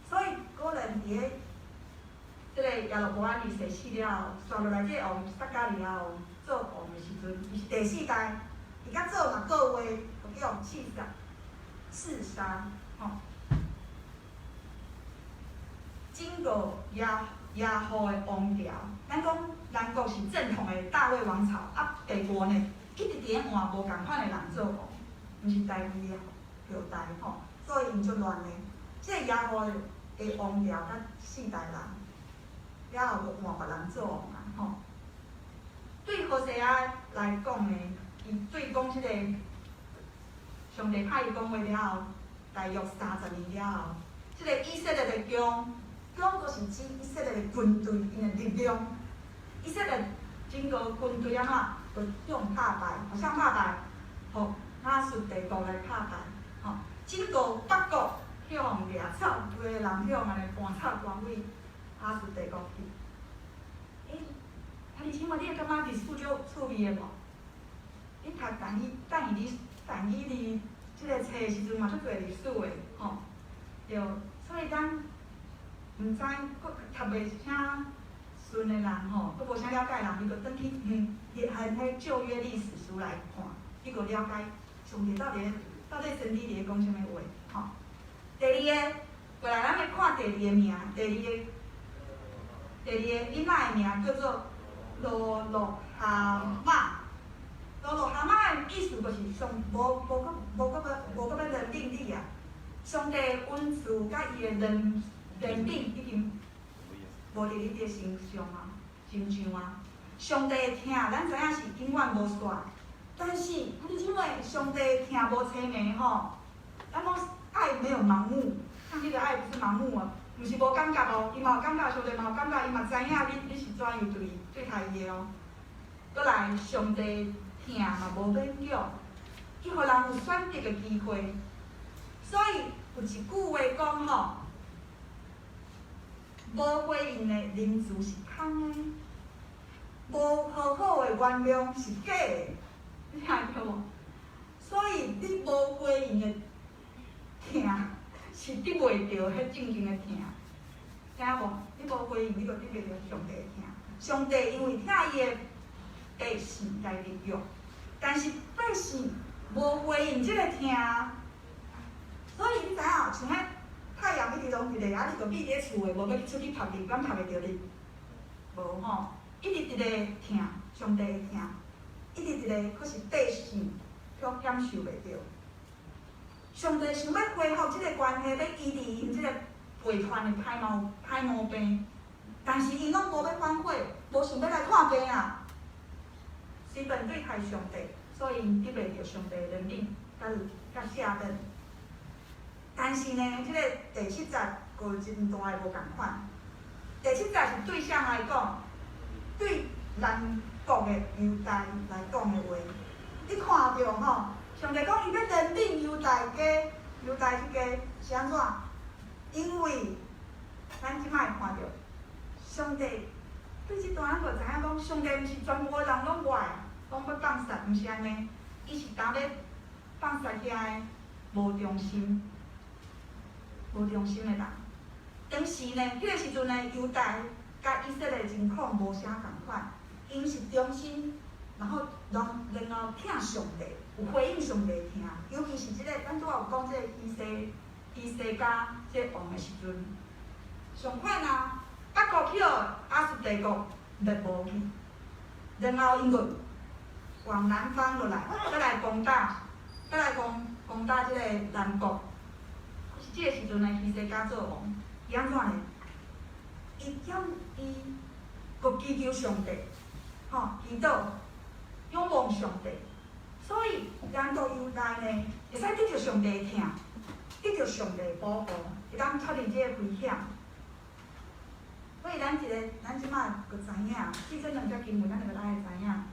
所以果然佇咧這個耶羅波安二世死了後，紲落來這個王撒迦利亞王做王的時陣，伊是第四代，伊較早嘛個月就去予刺殺、刺殺，吼。整個耶戶的王朝，咱講南國是正統的大衛王朝，啊，北國呢，一直佇咧換無仝款的人做王，毋是大衛的後代吼，所以𪜶足亂的。這個耶戶的王朝才四代人，了後閣換別人做王啊吼。對何西阿來講呢，伊對講這個上帝派伊講話了後，大約30年了後，這個以色列的弓，弓就是指以色列的軍隊，𪜶的力量。以色列整個軍隊按怎，就予拍敗，予啥拍敗？予亞述帝國來拍敗，吼。整個北國去予掠走，規个人去予按呢趕走趕去亞述帝國去。欸，啊，你請問你會感覺歷史足趣味的無？你讀但以但以理但以理這個冊的時陣嘛，足濟歷史的，吼。對，所以咱毋知，閣讀袂啥順的人吼，閣無啥了解的人，你閣轉去還彼舊約歷史書來看，你閣了解上帝到底先知佇咧講啥物話，吼。第二个，過來咱欲看第二個名，第二個囡仔的名叫做羅羅哈瑪。羅羅哈瑪的意思就是上無閣欲憐憫你啊！上帝恩慈佮伊的憐憫已經無佇你的身上啊，身上啊。上帝的疼，咱知影是永遠無煞，但是你因為上帝的疼無凄迷吼，咱講愛沒有盲目，上帝的愛不是盲目啊，毋是無感覺哦，伊嘛有感覺，上帝嘛有感覺，伊嘛知影你是怎樣對待伊的哦。閣來，上帝疼嘛無勉強，伊予人有選擇的機會，所以有一句話講吼，無回應的仁慈是空的，無好好的原諒是假的，你聽著無？所以你無回應的疼是得袂著彼正經的疼，知影無？你無回應，你就得袂著上帝的疼。上帝因為疼伊的百姓來立約，但是百姓無回應這個疼，所以你知影，像彼太陽一直攏佇咧，啊，你就覕佇咧厝的，無欲出去曝日，敢曝袂著你？無吼，一直佇咧疼，上帝的疼，一直佇咧，可是百姓卻享受袂著。上帝想欲恢復這個關係，欲醫治𪜶這個背叛的歹毛病，但是𪜶攏無欲反悔，無想欲來看病啊。隨便對待上帝，所以𪜶得袂著上帝的憐憫佮赦免。但是呢，這個第七節閣有真大的無仝款。第七節是對啥來講？對南國的猶大來講的話，你看著吼，上帝講伊欲憐憫猶大家，猶大這家是按怎？因為咱這擺看著，上帝對這段咱就知影講，上帝毋是全部的人攏無愛，攏欲放殺，毋是按呢，伊是焦咧放殺遐个無忠心、無忠心的人。當時呢，彼個時陣呢，猶大佮以色列情況無啥仝款，𪜶是忠心，然後疼上帝，有回應上帝疼。尤其是這個，咱拄仔有講這個希西家這個王的時陣，相反啊，北國去予亞述帝國滅無去，然後𪜶閣往南方落來，閣來攻打，閣來攻打這個南國。可是這個時陣呢，希西家做王，伊按怎呢？伊閣祈求上帝，吼，祈禱，仰望上帝。所以人到犹大呢，會使得著上帝的疼，得著上帝的保護，會當脫離這個危險。所以咱一个，咱這馬就知影，對這兩節經文，咱就來會知影，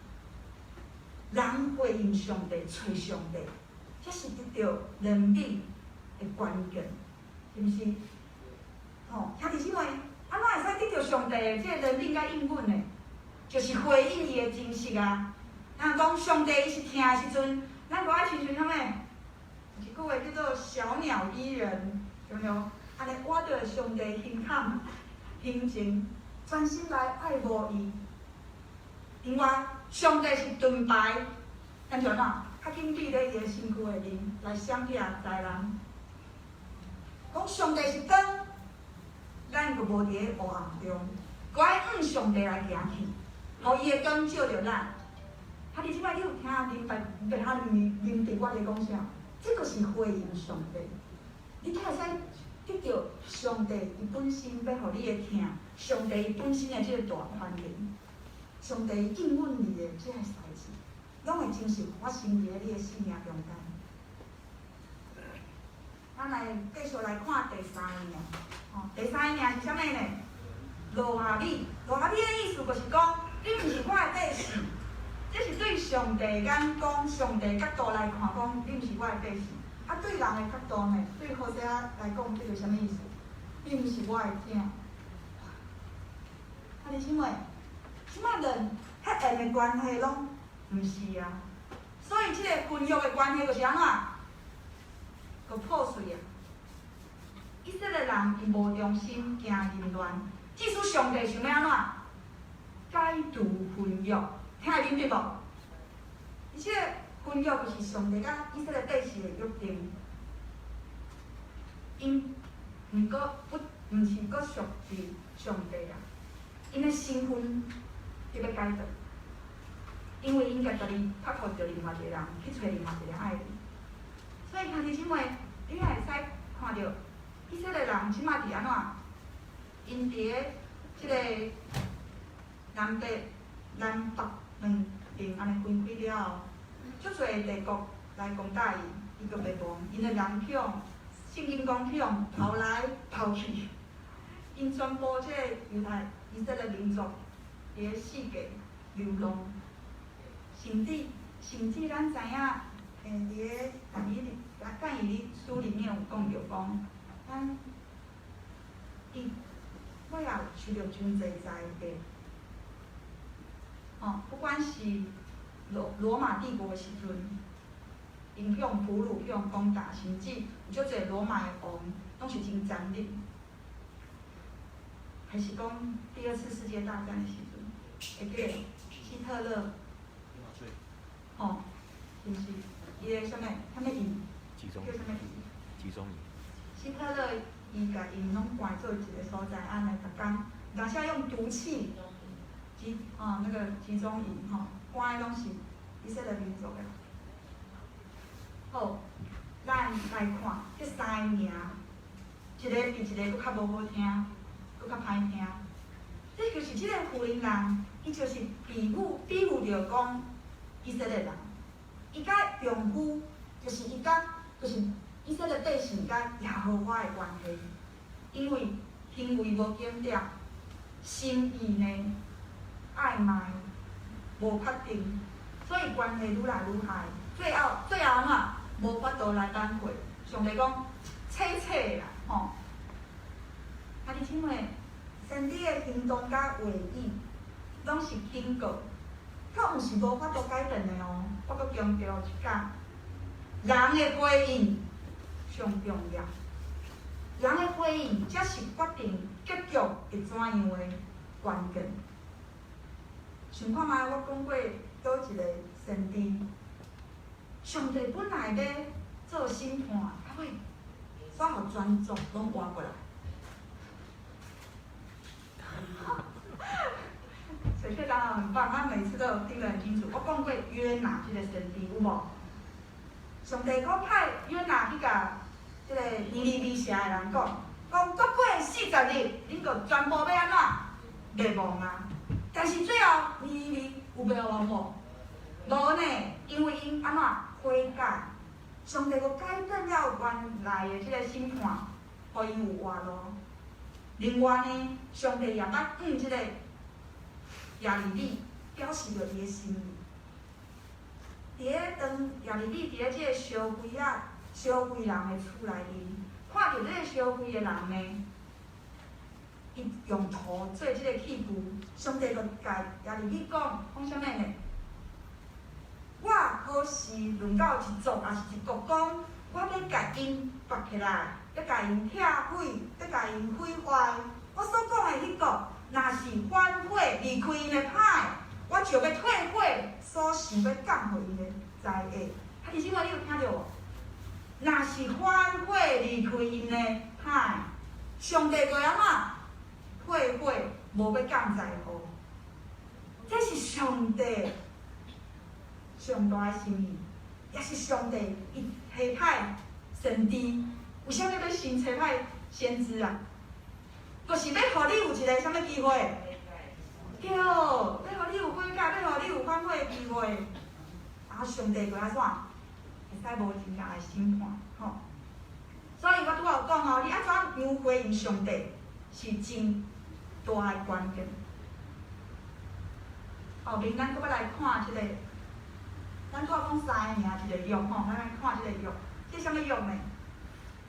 人回應上帝，揣上帝，這是得著憐憫的關鍵，是毋是？吼，兄弟姊妹，按怎會使得著上帝的這個憐憫佮應允呢？就是回應伊的真實啊！人講上帝伊是疼的時陣，咱閣愛親像啥物？有一句話叫做“小鳥依人”，對毋對？按呢倚著上帝胸坎、胸前，專心來愛慕伊。另外，上帝是盾牌，咱就按怎？較緊比咧伊的身軀的面來閃避災難。講上帝是光，咱就無佇咧黑暗中，閣愛向上帝來行去，予伊的光照著咱。啊，你這擺你有聽明白？袂哈明明白我咧講啥？這個是回應上帝，你才會使得著上帝伊本身欲予你的疼，上帝伊本身的這個大權能，上帝應允你的這個代誌，攏會真實發生佇咧你的生命中間。咱來繼續來看第三個名，吼，第三個名是啥物呢？羅亞米，羅亞米的意思就是講，你毋是我的百姓。這是對上帝眼光、上帝角度來看，講你毋是我的百姓。啊，對人的角度呢？對何西阿來講，這個啥物意思？你毋是我的囝。啊，你請問，這擺論血緣的關係攏毋是啊？所以這個婚約的關係就是按怎？閣破碎啊！以色列人伊無忠心，行淫亂，這使上帝想欲按怎？解除婚約。聽會明白無？伊這個婚約就是上帝佮以色列百姓的約定，𪜶毋過不毋是閣屬於上帝啊，𪜶的身份得欲改變，因為𪜶家己拍靠著另外一個人去揣另外一個愛人，所以兄弟姊妹，你也會使看著以色列人這擺佇按怎？𪜶佇咧這個南北南北兩邊按呢分開了後，足濟帝國來攻打伊，伊閣滅亡。𪜶的人去予聖經講去予拋來拋去，𪜶全部這個猶太以色列民族佇咧世界流浪，甚至咱知影，佇咧但以理書裡面有講著講，咱伊尾後受著真濟災禍。吼，不管是羅馬帝國的時陣，𪜶去予俘虜，去予攻打，甚至有足濟羅馬的王，攏是真殘忍。還是講第二次世界大戰的時陣，會記得希特勒，吼，是毋是？伊的啥物？啥物營？叫啥物？集中營。希特勒伊共𪜶攏關做一個所在，按呢逐工，若是用毒氣。集啊，那個集中營吼，關的攏是以色列民族的。好，咱來看這三個名，一個比一個閣較無好聽，閣較歹聽。這就是這個婦人人，伊就是比喻著講以色列人，伊佮丈夫就是伊佮就是以色列百姓佮耶和華的關係，因為行為無檢點，心意呢曖昧，無確定，所以關係愈來愈歹，最後按怎無法度來挽回。上帝講，切切啦，吼！啊，你請問，先知的行動佮話語，攏是警告，卻毋是無法度改變的哦。我閣強調一擺，人的回應上重要，人的回應才是決定結局會怎樣的關鍵。想看覓，我講過佗一個先知，上帝本來欲做審判，啊尾煞予全族攏活過來。水水長老很棒，他每次都有聽得很清楚。我講過約拿這個先知有無？上帝閣派約拿去共這個尼尼微城的人講，講閣過40日，恁就全部欲按怎滅亡啊！但是最後尼尼微有滅亡無？無呢，因為𪜶按怎悔改，上帝閣改變了原來的這個審判，予𪜶有活路。另外呢，上帝也捌向這個耶利米表示著伊的心意。佇咧當耶利米佇咧這個燒毀仔、燒毀人的厝內面，看著這個燒毀的人呢，伊用土做這個器具，上帝就共耶利米講，講啥物呢？我何時論到一族，抑是一國，講我欲共𪜶拔起來，欲共𪜶拆毀，欲共𪜶毀壞。我所講的彼國，若是反悔離開𪜶的歹，我就欲退悔所想欲降予𪜶的災厄。啊，弟兄姊妹，你有聽著無？若是反悔離開𪜶的歹，上帝就會按怎退悔，無欲降災禍。這是上帝上大的心意，也是上帝伊差派先知。為啥物欲先差派先知啊？就是欲予你有一个啥物機會？對，欲予你有悔改，欲予你有反悔的機會。啊，上帝就按怎？會使無真正的審判，吼。所以我拄仔有講哦，你按怎樣回應上帝，是真大的關鍵。後面咱閣欲來看這個，咱拄仔講三个名一個約吼，咱來看這個約，這啥物約呢？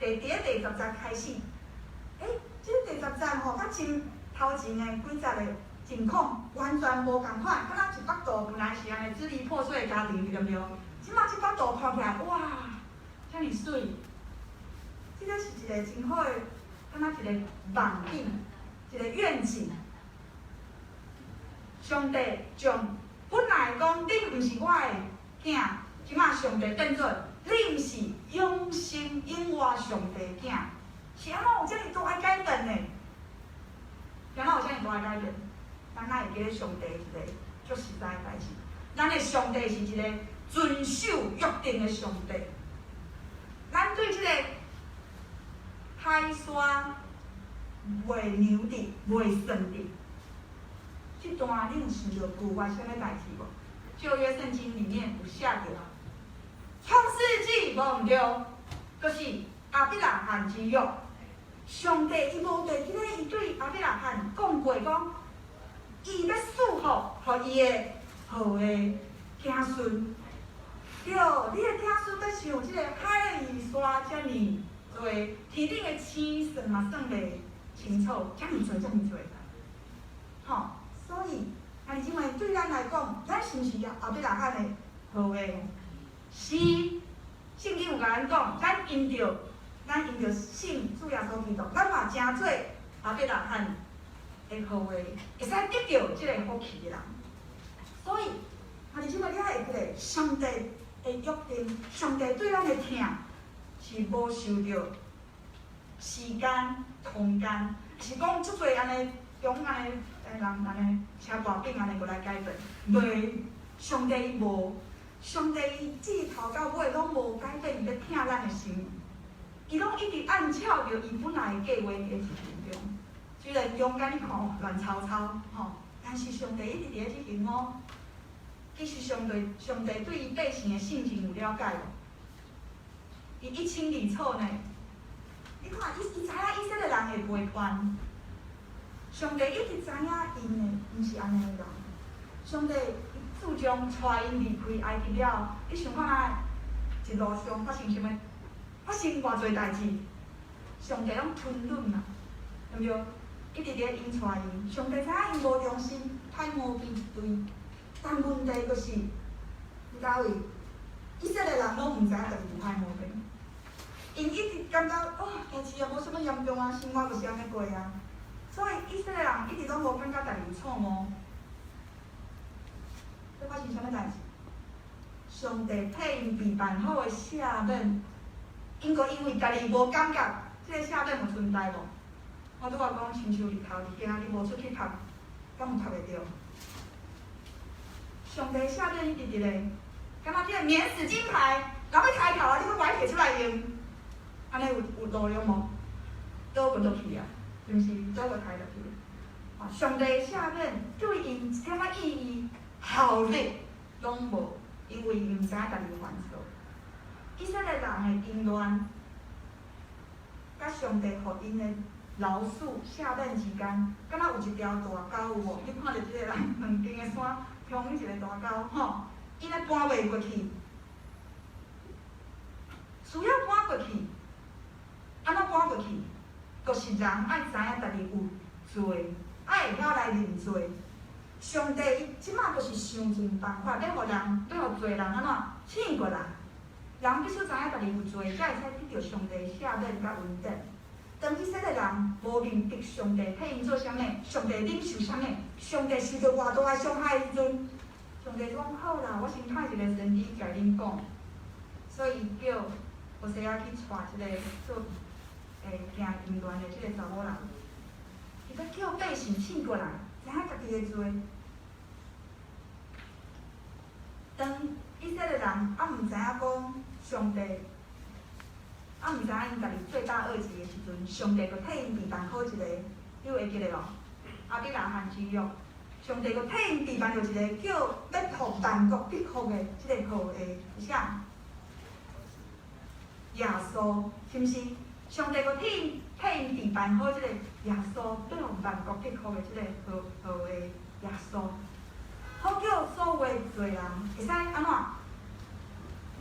佇咧第十節開始，這個第十節吼，佮前頭前的幾節的情況完全無仝款，敢若一幅圖本來是按呢支離破碎的家庭，對毋對？這馬這幅圖看起來，哇，遮爾媠！這個是一個真好的，敢若一個夢境，一個願景。上帝將本來講恁毋是我的囝，這馬上帝變做恁是永生永活上帝囝，是按怎有遮爾大的改變呢？按怎有遮爾大的改變？咱哪會記得上帝一個足實在的代誌？咱的上帝是一個遵守約定的上帝。咱對這個海沙袂量佇、袂算佇，這段你有想著舊約啥物代誌無？舊約聖經裡面有寫著，創世紀無毋對，就是亞伯拉罕之約。上帝伊無袂記咧，伊對亞伯拉罕講過講，伊欲賜福予伊的後裔子孫。對，你的子孫欲像這個海沙遮爾濟，天頂的星算嘛算袂清楚，遮爾濟遮爾濟。吼，所以，兄弟姊妹對咱來講，咱是毋是亞伯拉罕的後裔？是，聖經有共咱講，咱因著信主耶穌基督，咱嘛成做亞伯拉罕的後裔，會使得著這個福氣的人。所以，兄弟姊妹，你愛會記得，上帝的約定，上帝對咱的疼，是無受著時間、空間，是講足濟按呢中按呢人按呢車大餅按呢過來改變，袂，上帝伊無，上帝伊自頭到尾攏無改變伊欲疼咱的心，伊攏一直按照著伊本來的計劃佇咧執行中。雖然中間你看亂糟糟，吼，但是上帝一直佇咧執行哦。其實上帝對伊百姓的性情有了解無？伊一清二楚呢。你看，伊知影以色列人會背叛，上帝一直知影𪜶的，毋是按呢的人。上帝伊自從帶𪜶離開埃及了，你想看覓？一路上發生啥物？發生偌濟代誌？上帝攏吞忍啊，對毋對？一直佇咧引帶𪜶，上帝知影𪜶無忠心，歹毛病一堆。但問題就是，你知影？以色列人攏毋知影家己有歹毛病，𪜶一直感覺哦，代誌也無啥物嚴重啊，生活就是按呢過啊。所以以色列人一直攏無感覺家己有錯誤。這發生啥物代誌？上帝替𪜶備辦好的赦免，𪜶閣因為家己無感覺，這個赦免有存在無？我拄仔講，親像日頭佇遐，你無出去曬，敢有曬會著？上帝赦免一直佇咧，敢若這個免死金牌，人欲開頭啊，你閣無愛提出來用，按呢有路用無？倒滾落去啊，是毋是？倒閣開落去。啊，上帝赦免對𪜶一點仔意義效力攏無。因為伊毋知影家己犯錯。以色列人的淫亂，佮上帝予𪜶的饒恕赦免之間，敢若有一條大溝有無？你看著這个人兩邊的山，中間一个大溝吼，𪜶咧搬袂過去，需要搬過去，按怎搬過去？就是人愛知影家己有罪，愛會曉來認罪。上帝伊這馬就是想盡辦法，欲予人，欲予罪人按怎醒過來。人必須知影家己有罪，才會使得著上帝赦免佮恩典。當以色列人無認得上帝替𪜶做啥物，上帝忍受啥物，上帝受著偌大的傷害的時陣，上帝講好啦，我先派一个先知共恁講，所以叫何西阿去帶這个做行淫亂的這个查某人，伊欲叫百姓醒過來，知影家己的罪。當以色列人猶毋知影講上帝，猶毋知影𪜶家己罪大惡極的時陣，上帝就替𪜶預辦好一个，你有會記得無？亞伯拉罕之約，上帝就替𪜶預辦著一個叫欲予萬國得福的這个後裔，是啥？耶穌，是毋是？上帝閣替𪜶預辦好這个耶穌，欲予萬國得福的這个後裔耶穌。好叫所有的罪人會使按怎？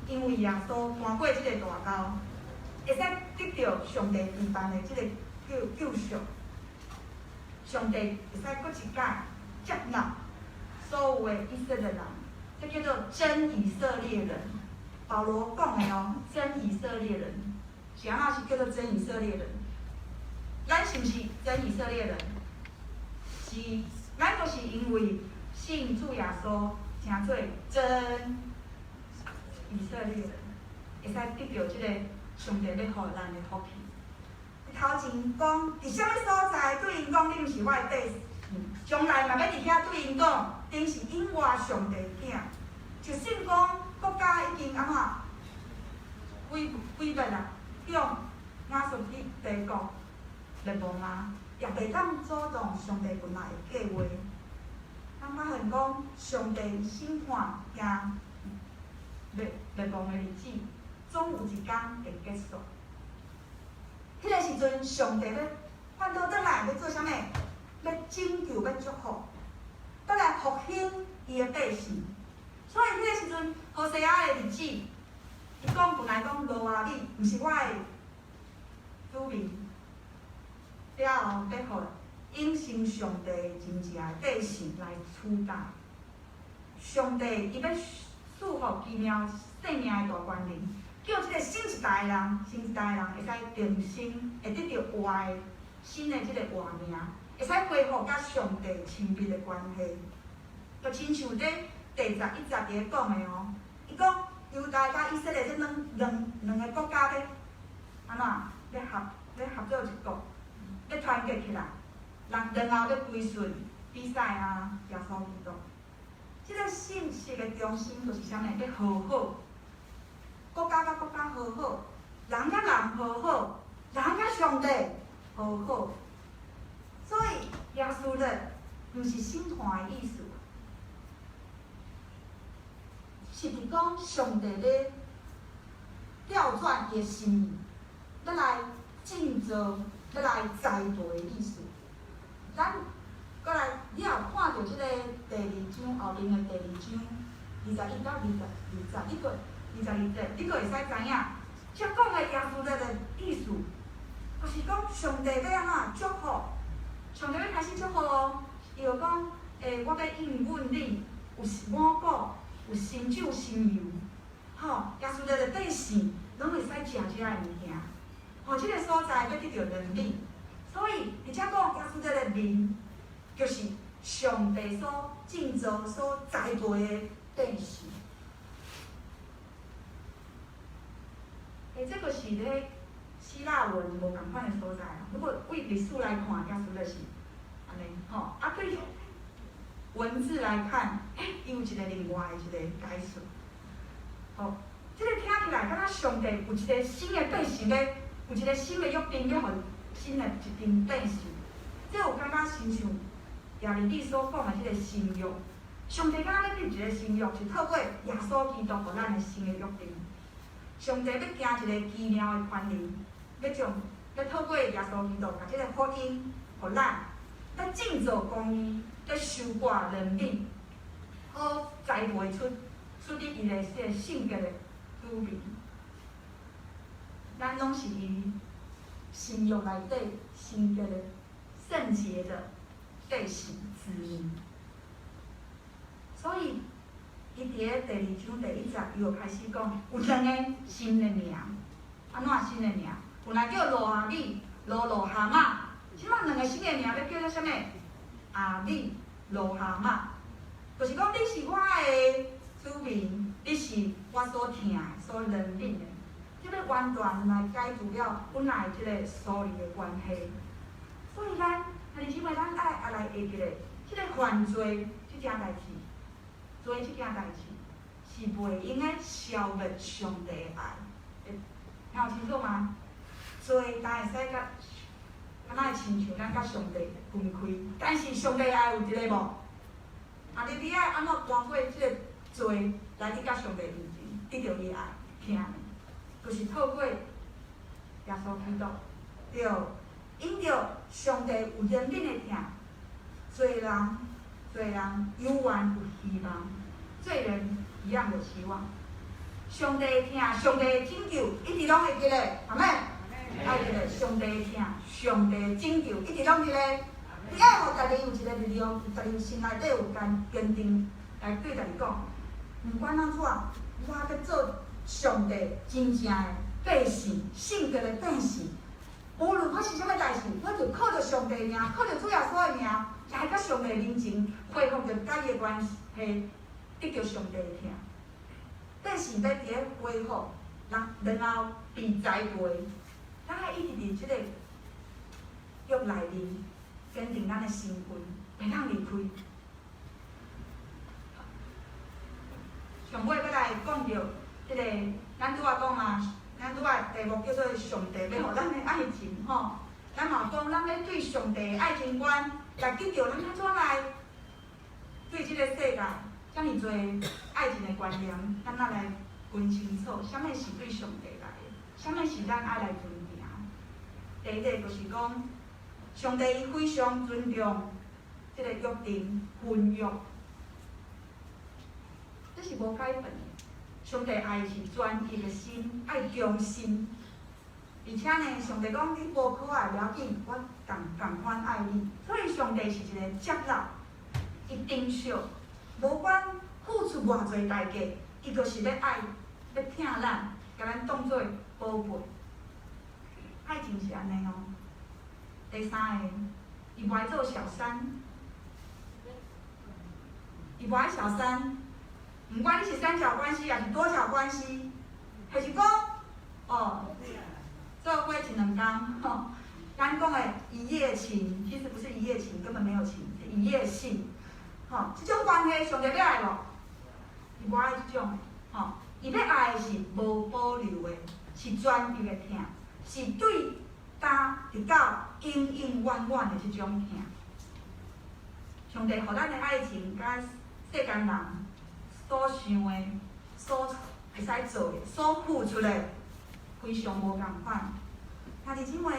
因為耶穌搬過這个大溝，會使得著上帝預辦的這个救贖。上帝會使閣一擺接納所有的以色列人，這叫做真以色列人。保羅講的哦，真以色列人，是按怎是叫做真以色列人？咱是毋是真以色列人？是，咱就是因為信主耶穌，成做真以色列人，會使得著這個上帝欲予咱的福氣。頭前講，佇啥物所在對𪜶講，恁毋是我的百姓，將來嘛欲佇遐對𪜶講，恁是永活上帝的囝。就算講國家已經按怎毀滅啦，向亞述帝國滅亡啊，也袂當阻擋上帝本來的計劃。咱發現講，上帝審判行滅亡的日子，總有一天會結束。彼个時陣，上帝欲反倒轉來，欲做啥物？欲拯救，欲祝福，欲來復興伊的百姓。所以彼个時陣，何西阿的日子，伊講本來講羅亞米，毋是我的子民，了後欲予永生上帝真正的百姓來取代。上帝伊欲賜予奇妙生命的大權能，叫這个新一代的人，新一代的人會使重生，會得著活的新的這个活命，會使恢復佮上帝親密的關係。就親像這第11節佇咧講的哦，伊講猶大佮以色列這兩个國家欲按怎？欲合做一國，欲團結起來，然後欲歸順比賽啊，耶穌基督。這个信息的中心就是啥物？欲和好，國家佮國家和好，人佮人和好，人佮上帝和好。所以耶穌的毋是審判的意思，是佇講上帝咧調轉伊的心意，欲來建造、欲來栽培的意思。咱閣來，你也有看著這个第二章後面的第二章21到22節，你閣22節，你閣會使知影，這講的耶穌的意思，就是講上帝欲按怎祝福，上帝欲開始祝福哦。伊就講，我欲應允你，有五穀，有新酒、新油，吼，耶穌的百姓攏會使食這个物件，吼，這个所在欲得著能力，所以佇遮講耶穌的民，就是上帝所建造、所栽培的百姓。這个是咧希臘文無仝款的所在啊。如果為歷史來看，耶穌就是按呢吼。啊，對文字來看，伊有一个另外的一个解釋。吼，這个聽起來，敢若上帝有一个新的百姓咧，有一个新的約定，欲予新的一陣百姓。這有感覺親像耶利米所講的這个新約，上帝敢若欲立一個新約，是透過耶穌基督予咱的新的約定。上帝欲行一个奇妙的權能，欲將欲透過耶穌基督，共這个福音予咱，欲建造公義，欲收割憐憫，好栽培出出入伊的這个聖潔的子民。咱攏是伊新約內底聖潔的聖潔的百姓子民。所以，伊佇咧第二章第一節，伊就開始講有兩个新的名，按怎新的名？本來叫羅亞米、羅羅哈瑪，這擺兩个新的名欲叫做啥物？亞米、羅哈瑪，就是講你是我的子民，你是我所疼的、所憐憫的，這欲完全來解除了本來這个疏離的關係。所以咱兄弟姊妹，咱愛也來會記咧，這个犯罪這件代誌。做這件代誌是袂用得消滅上帝的愛，聽有清楚嗎？罪當會使佮，敢若會親像咱佮上帝分開，但是上帝愛有佇咧無？啊，你愛按怎搬過這个罪來去佮上帝面前得著伊的愛，疼的，就是透過耶穌基督，對，因著上帝有憐憫的疼，罪人。罪人猶原有希望，罪人一樣有希望。上帝的疼，上帝的拯救，一直攏會記咧，阿們。愛記咧，上帝的疼，上帝的拯救，一直攏佇咧。你愛予家己有一个力量，家己心內底有堅堅定來對家己講，毋管按怎，我欲做上帝真正的百姓，聖潔的百姓。無論發生啥物代誌，我就靠著上帝名，靠著主耶穌的名，來到上帝面前，恢復著佮伊的關係，得著上帝的疼。百姓欲佇咧恢復，然後被栽培，咱愛一直佇這个約內面堅定咱的身份，袂當離開。上尾欲來講著這个，咱拄仔講啊。咱拄仔題目叫做上帝欲予咱的愛情吼，咱嘛講咱欲對上帝的愛情觀來得著，咱按怎來對這个世界遮爾濟愛情的觀念，咱愛來分清楚，啥物是對上帝來的，啥物是咱愛來遵行。第一个就是講，上帝伊非常尊重這个約定婚約，這是無改變的。上帝愛是專一的心，愛忠心，而且呢，上帝講你無可愛，無要緊，我仝仝款愛你。所以上帝是一个接納，伊珍惜，無管付出偌濟代價，伊就是欲愛，欲疼咱，共咱當做寶貝。愛情是按呢哦。第三个，伊無愛做小三，伊無愛小三。毋管你是三角關係，抑是多角關係，還是講哦，做伙一兩工吼。咱講的一夜情，其實不是一夜情，根本沒有情，是一夜性。吼，這種關係上帝欲愛無？伊無愛這種的，吼，伊欲愛的是無保留的，是專一的疼，是對今直到永永遠遠的這種疼。上帝予咱的愛情，佮世間人所想的、所會使做的、所付出的，非常無仝款。兄弟姊妹，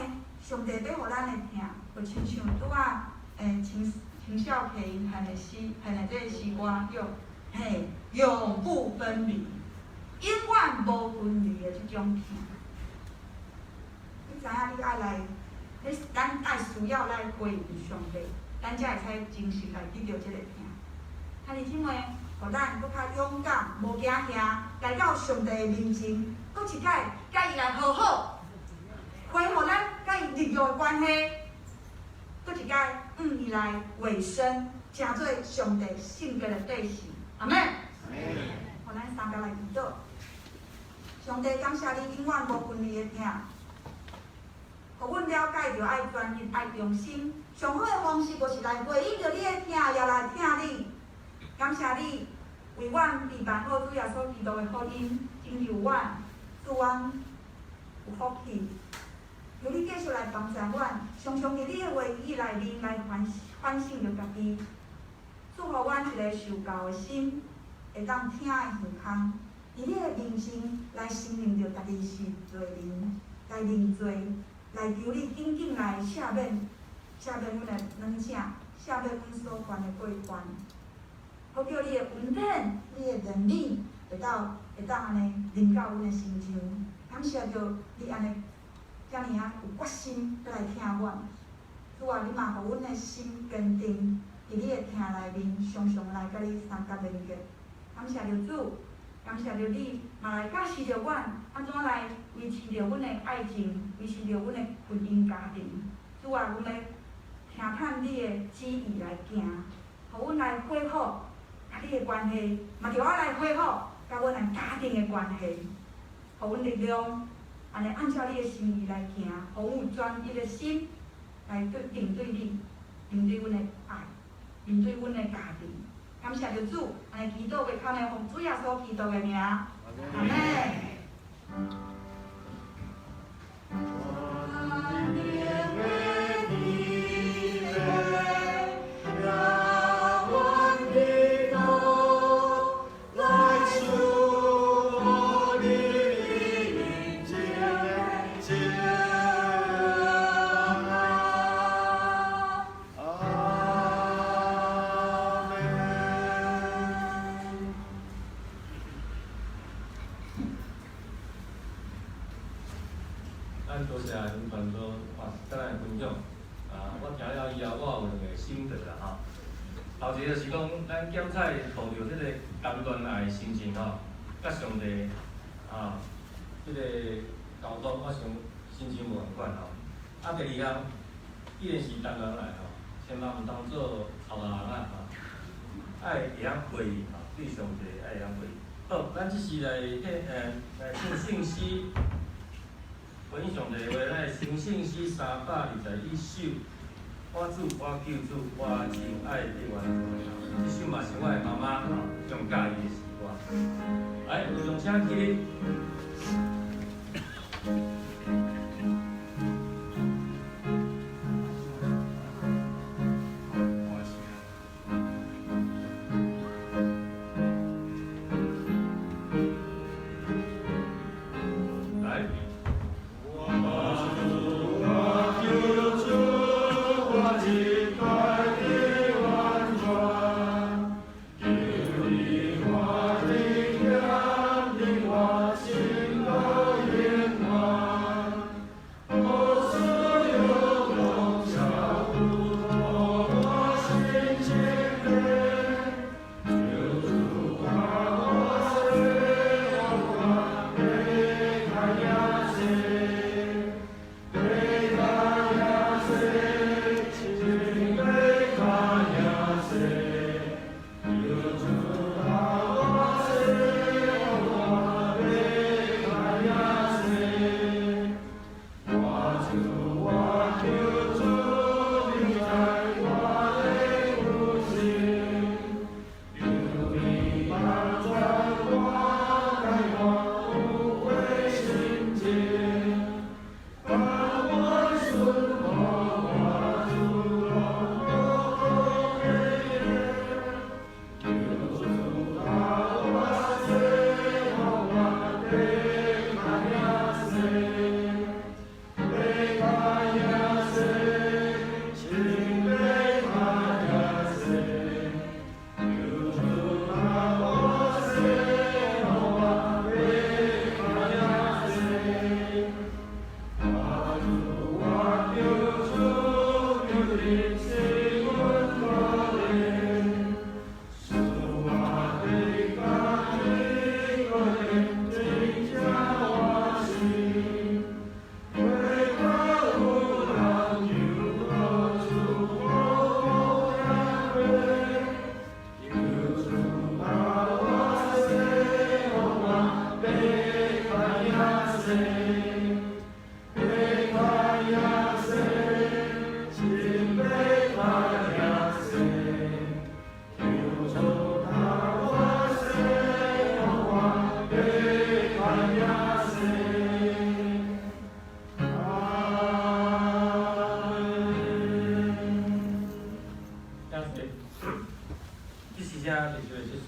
上帝欲予咱的疼，就親像拄仔青青少客𪜶獻的詩，獻的這个詩歌叫嘿永不分離，永遠無分離的這種疼。你知影你愛來，你咱愛需要來回應上帝，咱才會使真實來得著這个疼。兄弟姊妹，予咱閣較勇敢，無驚嚇，來到上帝的面前，閣一擺佮伊來和好，恢復咱佮伊立約的關係，閣一擺向伊來委身，成做上帝聖潔的百姓。阿們。予咱三個來祈禱。上帝感謝你永遠無分離的疼，予阮了解著愛專一、愛忠心。上好的方式就是來回應著你的疼，也來疼你。感謝你為阮預辦好主耶穌基督的福音，拯救阮，賜阮有福氣。求你繼續來幫助阮，常常佇你的話語內面來反省著家己。主，賜予阮一个受教的心，會當聽的耳孔，佇你的面前來承認著家己是罪人，來認罪，來求你緊緊來赦免，赦免阮的軟正，赦免阮所犯的過犯，好叫你的恩典、你的憐憫，會當按呢臨到阮的身上。感謝著你按呢遮爾仔有決心欲來疼阮。主啊，你嘛予阮的心堅定，佇你的疼內面，常常來佮你相佮連結。感謝著主，感謝著你，嘛來教示著阮，按怎來維持著阮的愛情，維持著阮的婚姻家庭。主啊，阮欲聽探你的旨意來行，予阮來恢復佮你的關係，嘛著愛來恢復佮阮的家庭的關係，予阮力量，按呢按照你的心意來行，予阮有專一的心來對面對你，面對阮的愛，面對阮的家庭。感謝著主，按呢祈禱袂堪的奉主耶穌基督的名，阿們。咱多謝林傳道，哇，佮咱分享。啊，我聽了以後，我有兩個心得啦吼。頭一個就是講，咱檢採抱著這個談戀愛的心情吼，佮上帝啊，這個溝通，我想心情無仝款吼。啊，第二項，既然是談戀愛吼，千萬毋通做臭老翁仔吼，愛會曉回應吼，對上帝愛會曉回應。好，咱這時來聽來唱聖詩。回應上帝話，咱來唱聖詩321首。我主，我救主，我真愛得完全。這首嘛是我的媽媽吼上佮意的詩歌。來，有掌請起立。來。我主，我救主，我一代的完全，求你我的天，令我心。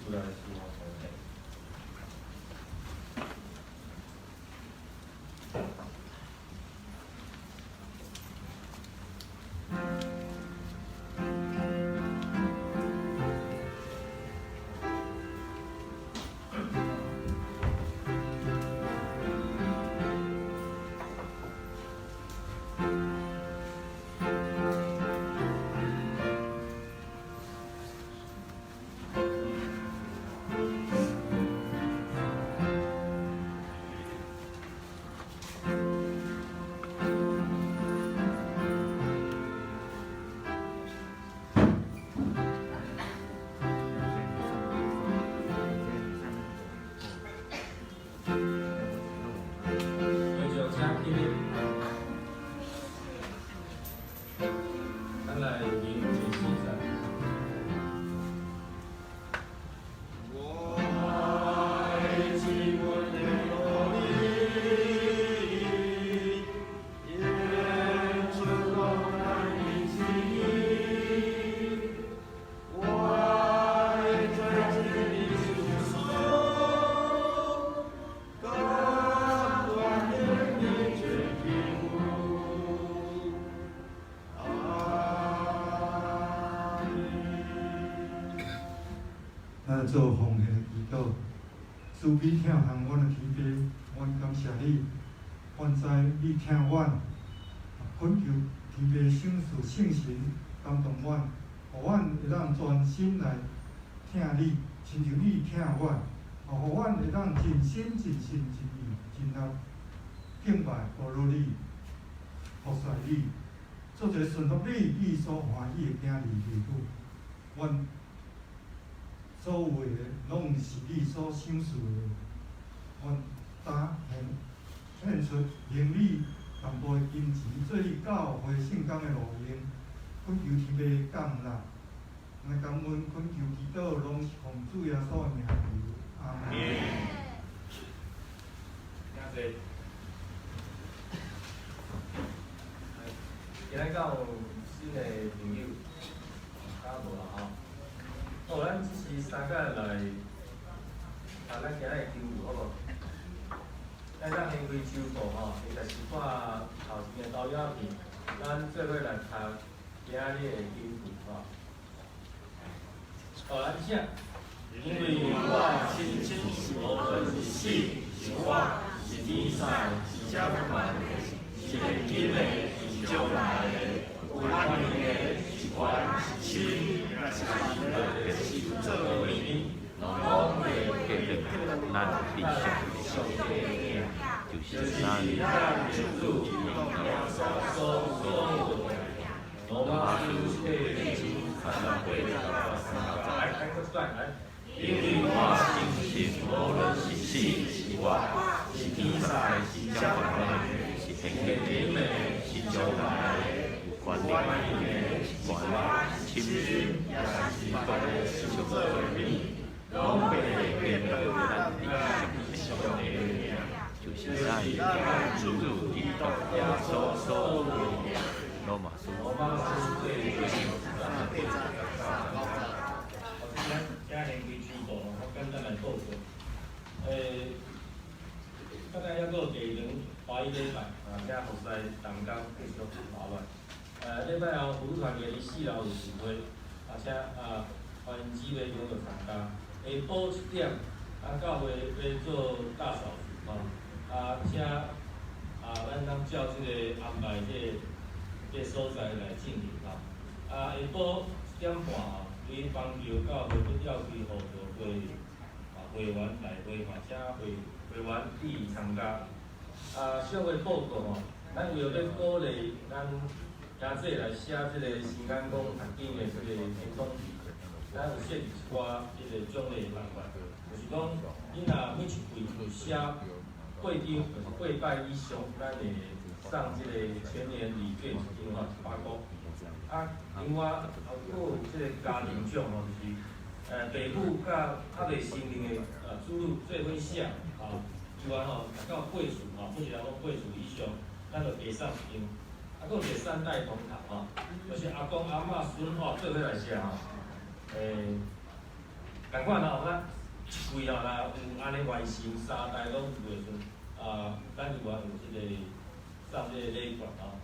主來賜福奉獻。继续请起立，咱来念第四节。我爱亲阮的努力，演出我爱的心，我爱追求的手，甘愿的全义务。阿门。咱来做奉獻的祈禱，慈悲疼幸阮的天父，阮感謝你，阮知你疼阮，懇求天父賞賜聖神感動阮，予阮會當專心來疼你，親像你疼阮，予阮會當盡心盡性盡意盡力敬拜阿羅你，服侍你，做一个順服你意所歡喜的囝兒兒女。阮所有的攏是你所賞賜的，阮今獻出行禮淡薄的金錢，做你教會聖工的路用，懇求天父降納，咱感恩懇求祈禱，攏是奉主耶穌的名求，阿門。請坐。今仔敢有新的朋友？敢無啦吼？哦，咱這是三個來，啊，咱今仔的經文好無？咱當掀開手簿吼，其實是看頭前的投影片，咱做伙來讀今仔日的經文吼。哦，咱請。因為我親親是無論是死是活，是天使，是掌權的，是現今的，是將來的，有權柄的，是懸是深，也是凡的，是做的，攏會記得咱佇上帝的名，就是咱救主耶穌所的名。羅馬書第二章38到39節，來，來，閣一擺，來。因為我相信，無論是死是活，是天使，是掌權的，是現今的，是將來的，有權柄的，是懸是深，也是凡的，是做的，攏袂變倒咱佇上帝的名，就是咱主基督耶穌所的名。羅馬書。羅馬書第二章38到39節。好，咱請掀開手簿，我簡單來報告。大概猶閣有第二輪華語禮拜，啊，請服侍同工繼續麻煩。禮拜後福團嘅佇四樓有聚會，啊，請啊歡迎姊妹踴躍參加。下晡7點，啊，教會欲做大掃除，吼，啊，請啊，咱通照這個安排這個所在來進行，吼。啊，下晡7點半吼，佇邦橋教會要召開互助會，啊，會員大會吼，請會員予以參加。啊，小的報告吼，咱為著欲鼓勵咱兄弟來寫這個新眼光讀經的這個演講詞，咱有設置一寡彼個獎勵辦法，就是講，你若每一季有寫八張，就是八擺以上，咱會送這個全年禮券一張吼，100箍。啊，另外還閣有這個家庭獎吼，就是爸母佮較袂成年的子女做伙寫，吼，以外吼達到八次吼，每一个人攏八次以上，咱就加送一張。啊，閣有一個三代同堂吼，就是阿公阿嬤孫吼做伙來寫吼，仝款吼，咱一季吼，若有按呢完成三代攏有的时阵，啊，咱有啊有這个送這個禮券吼。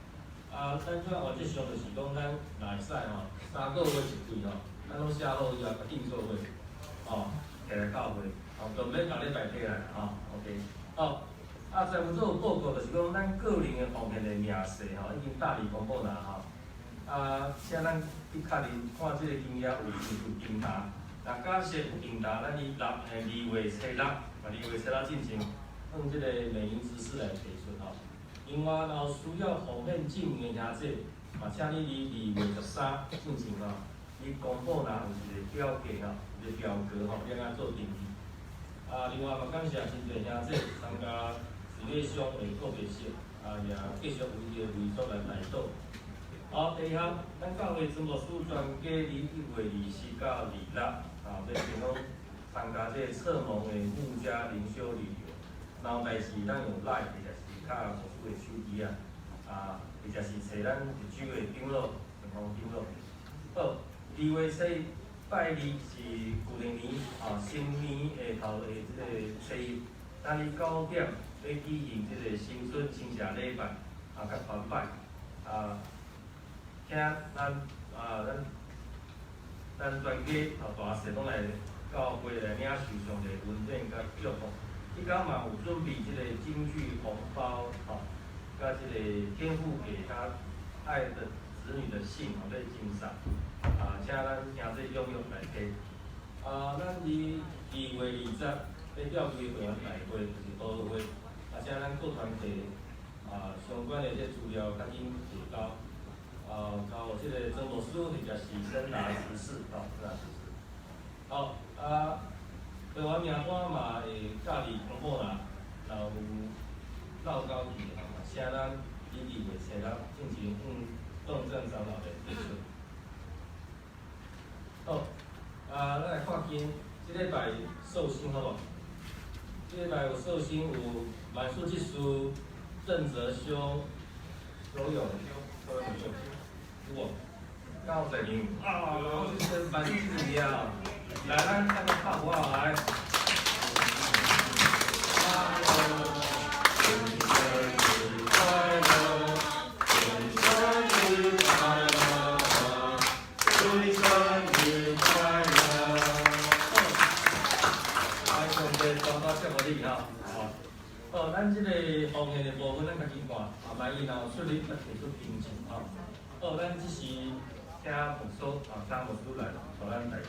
啊，咱這原則上就是講，咱若會使吼，3個月一季吼，咱攏寫好以後，共訂做伙，吼，摕來教會，吼，就毋免逐禮拜提來吼，OK。好，啊，財務組有報告，就是講咱個人的奉獻的明細吼，已經大力公布啦吼。啊，請咱去確認看這個金額有是有重疊，若假設有重疊，咱佇六2月初6，啊，2月初6進前，用這個美英執事來提出吼。另外，若有需要奉獻證明的兄弟，嘛，請你佇2月13進前吼，你公布若有一個表格吼，一個表格吼，你按怎做登記。啊，另外嘛，感謝真濟兄弟參加姊妹商的告別式，啊，也繼續為伊的遺囑來代禱。好，第二項，咱教會曾牧師全家佇1月20到26，啊，欲前往參加這個冊蒙的牧家靈修旅遊。若有代誌，咱用 LINE 或者是敲牧師的手機啊，啊，或者是揣咱值周的長老，傳統長老。好，2月7拜二是舊曆年啊，新年的頭的這個初一，咱佇9點欲舉行這個新春親社禮拜，啊，佮團拜，啊，請咱啊，咱全家啊大細攏來教會來領受上帝恩典佮祝福。彼工嘛有準備這個金句紅包，吼，佮這個天父給他愛的子女的信，吼，欲贈送，啊，請咱兄弟踴躍來提。啊，咱佇2月20欲召開會員大會，就是討論會，啊，請咱各團體啊相關的這資料較緊提交，啊，交予這個曾牧師或者是森達執事，吼，森達執事。好，啊。會員名單嘛會佮佇公布啦，若有漏交去的吼，嘛請咱佇2月初6進前向董政長老來提出。好，啊，咱來看經，這禮拜壽星好無？這禮拜有壽星有滿樹執事、鄭澤兄、周勇兄、周勇兄，有無？敢有在場？啊，這個滿樹執事啊！來，咱咱個拍鼓啊來。快樂，生日快樂，生日快樂，祝你生日快樂。好，來，上帝多多祝福你吼，好。好，咱這個奉獻的部分，咱家己看，啊，萬一若有出入，再提出申請吼。好，咱這時請牧師啊，請牧師來，帶咱代禱。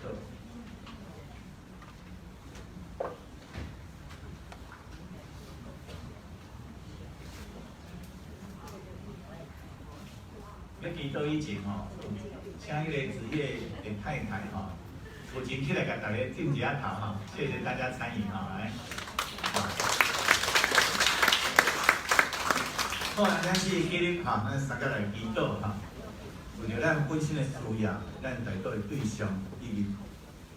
欲祈禱以前吼，請彼個職業的太太吼，有錢起來共大家敬一下頭吼，謝謝大家參與吼，來。好，咱是記得吼，咱三個來祈禱吼，為著咱本身的需要，咱代禱的對象以及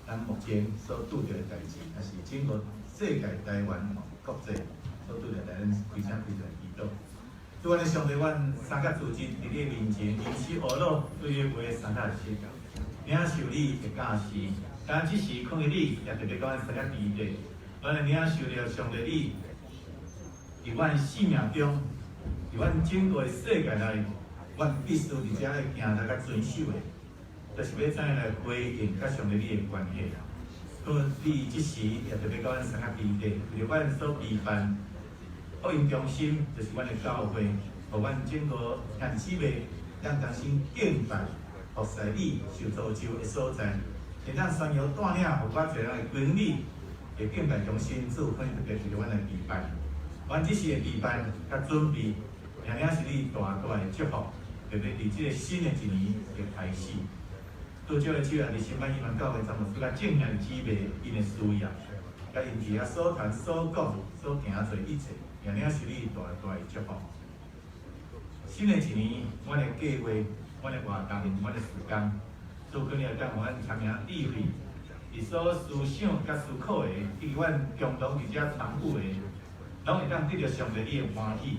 咱目前所拄著的代誌，抑是整個世界台灣吼國際所拄著的代，咱開聲開出來祈禱。主阮的上帝，阮三甲主真佇你面前，臨死懊惱，對你話三甲失，領受你的教示。但這時看見你，也特別講阮三甲弟弟，阮會領受著上帝你，佇阮生命中，佇阮整個世界內，阮必須佇遮來行來佮遵守的，就是欲怎樣來回應佮上帝你的關係。好，你這時也特別講阮三甲弟弟，為著阮所備辦。福音中心就是阮的教會，予阮整個兄弟姊妹，咱同心敬拜、服侍你、受造就的所在，會當宣揚帶領，予較濟人會歸你的敬拜中心，主可能特別為著阮來備辦。阮這時的備辦佮準備，也領是你大大的祝福，特別佇這個新的一年的開始。拄則的主啊，佇新版伊曼教會詹姆斯佮眾兄弟姊妹𪜶的需要，佮𪜶佇遐所談所講所行做一切。也領受你大大的祝福。新的一年，阮的計劃、阮的活動、阮的時間，主肯定會當予阮聰明智慧，佇所思想佮思考的，以及阮共同佇遮參與的，攏會當得著上帝你的歡喜。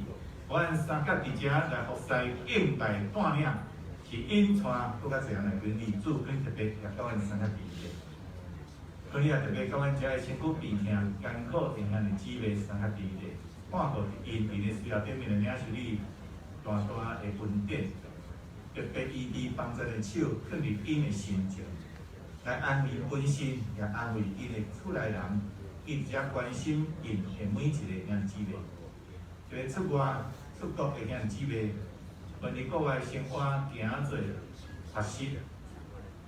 阮三甲佇遮來服侍敬拜帶領，是引帶閣較濟人來歸你，主肯特別也佮阮三甲弟弟。所以也特别讲，阮遮的身躯病痛、艰苦的兄弟姊妹相较伫咧，看顾𪜶伫咧需要顶面来领受你大大的恩典，特别伊伫帮助的手放伫𪜶的身上，来安慰本身，也安慰𪜶的厝内人，伊直接关心𪜶的每一个兄弟姊妹。特别出外出国的兄弟姊妹，愿伫国外生活行做学习，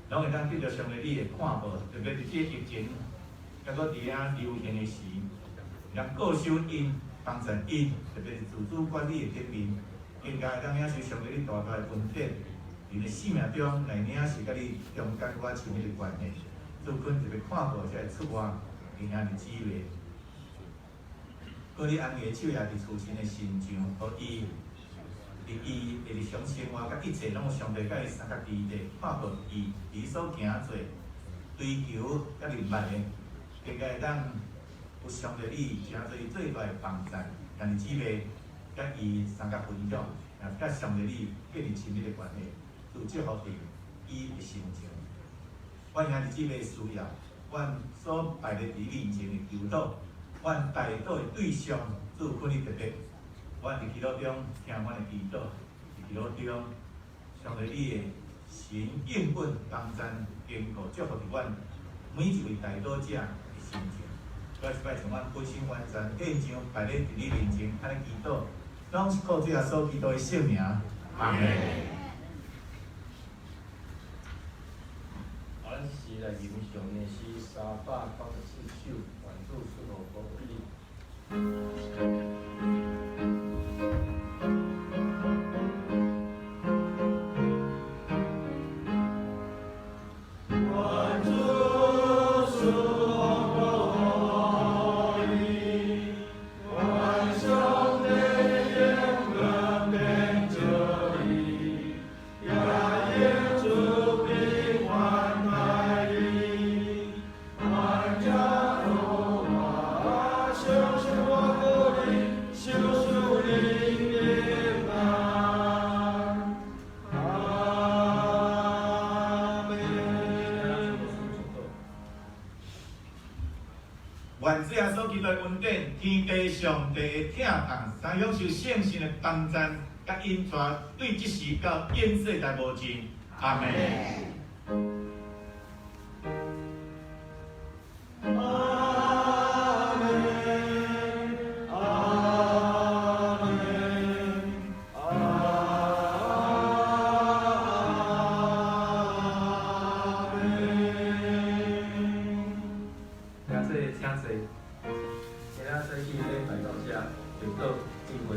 拢会当得著上帝你的看顾，特别伫这个疫情，犹阁伫遐流行的时，人固守𪜶，帮助𪜶，特别是自主管理的顶面，更加会当领受上帝你大大的恩典，伫咧生命中来领受佮你中间较亲密的关系，主恳特别看顾这个出外的兄弟姊妹，阁你安的手也伫慈亲的身上，予伊伫伊的日常生活佮一切拢有上帝佮伊相佮伫咧，看顾伊伫所行做、追求佮明白的，更加会当有上帝你成做伊最大的帮助，兄弟姊妹佮伊相佮分享，也佮上帝你建立亲密的关系，主祝福伫伊的心情。阮兄弟姊妹需要，阮所摆咧伫面前的求祷，阮代祷的对象，主恳你特别。阮伫祈祷中听阮的祈祷，伫祈祷中，上帝你的神应允帮赞坚固祝福伫阮每一位代祷者的心情。我这摆将阮本身完全献上，摆咧伫你面前，按呢祈祷，拢是靠主耶稣基督的圣名。阿门。好，咱是来吟诵的诗394首，愿主赐福保庇你。愿主耶稣基督的恩典、天父上帝的疼痛，三享受圣神的帮赞，佮引带，对这时到永世代无尽。阿门。阿门，阿门，阿门。请坐，请坐。今仔早起咧拜到遮，祷告聚会。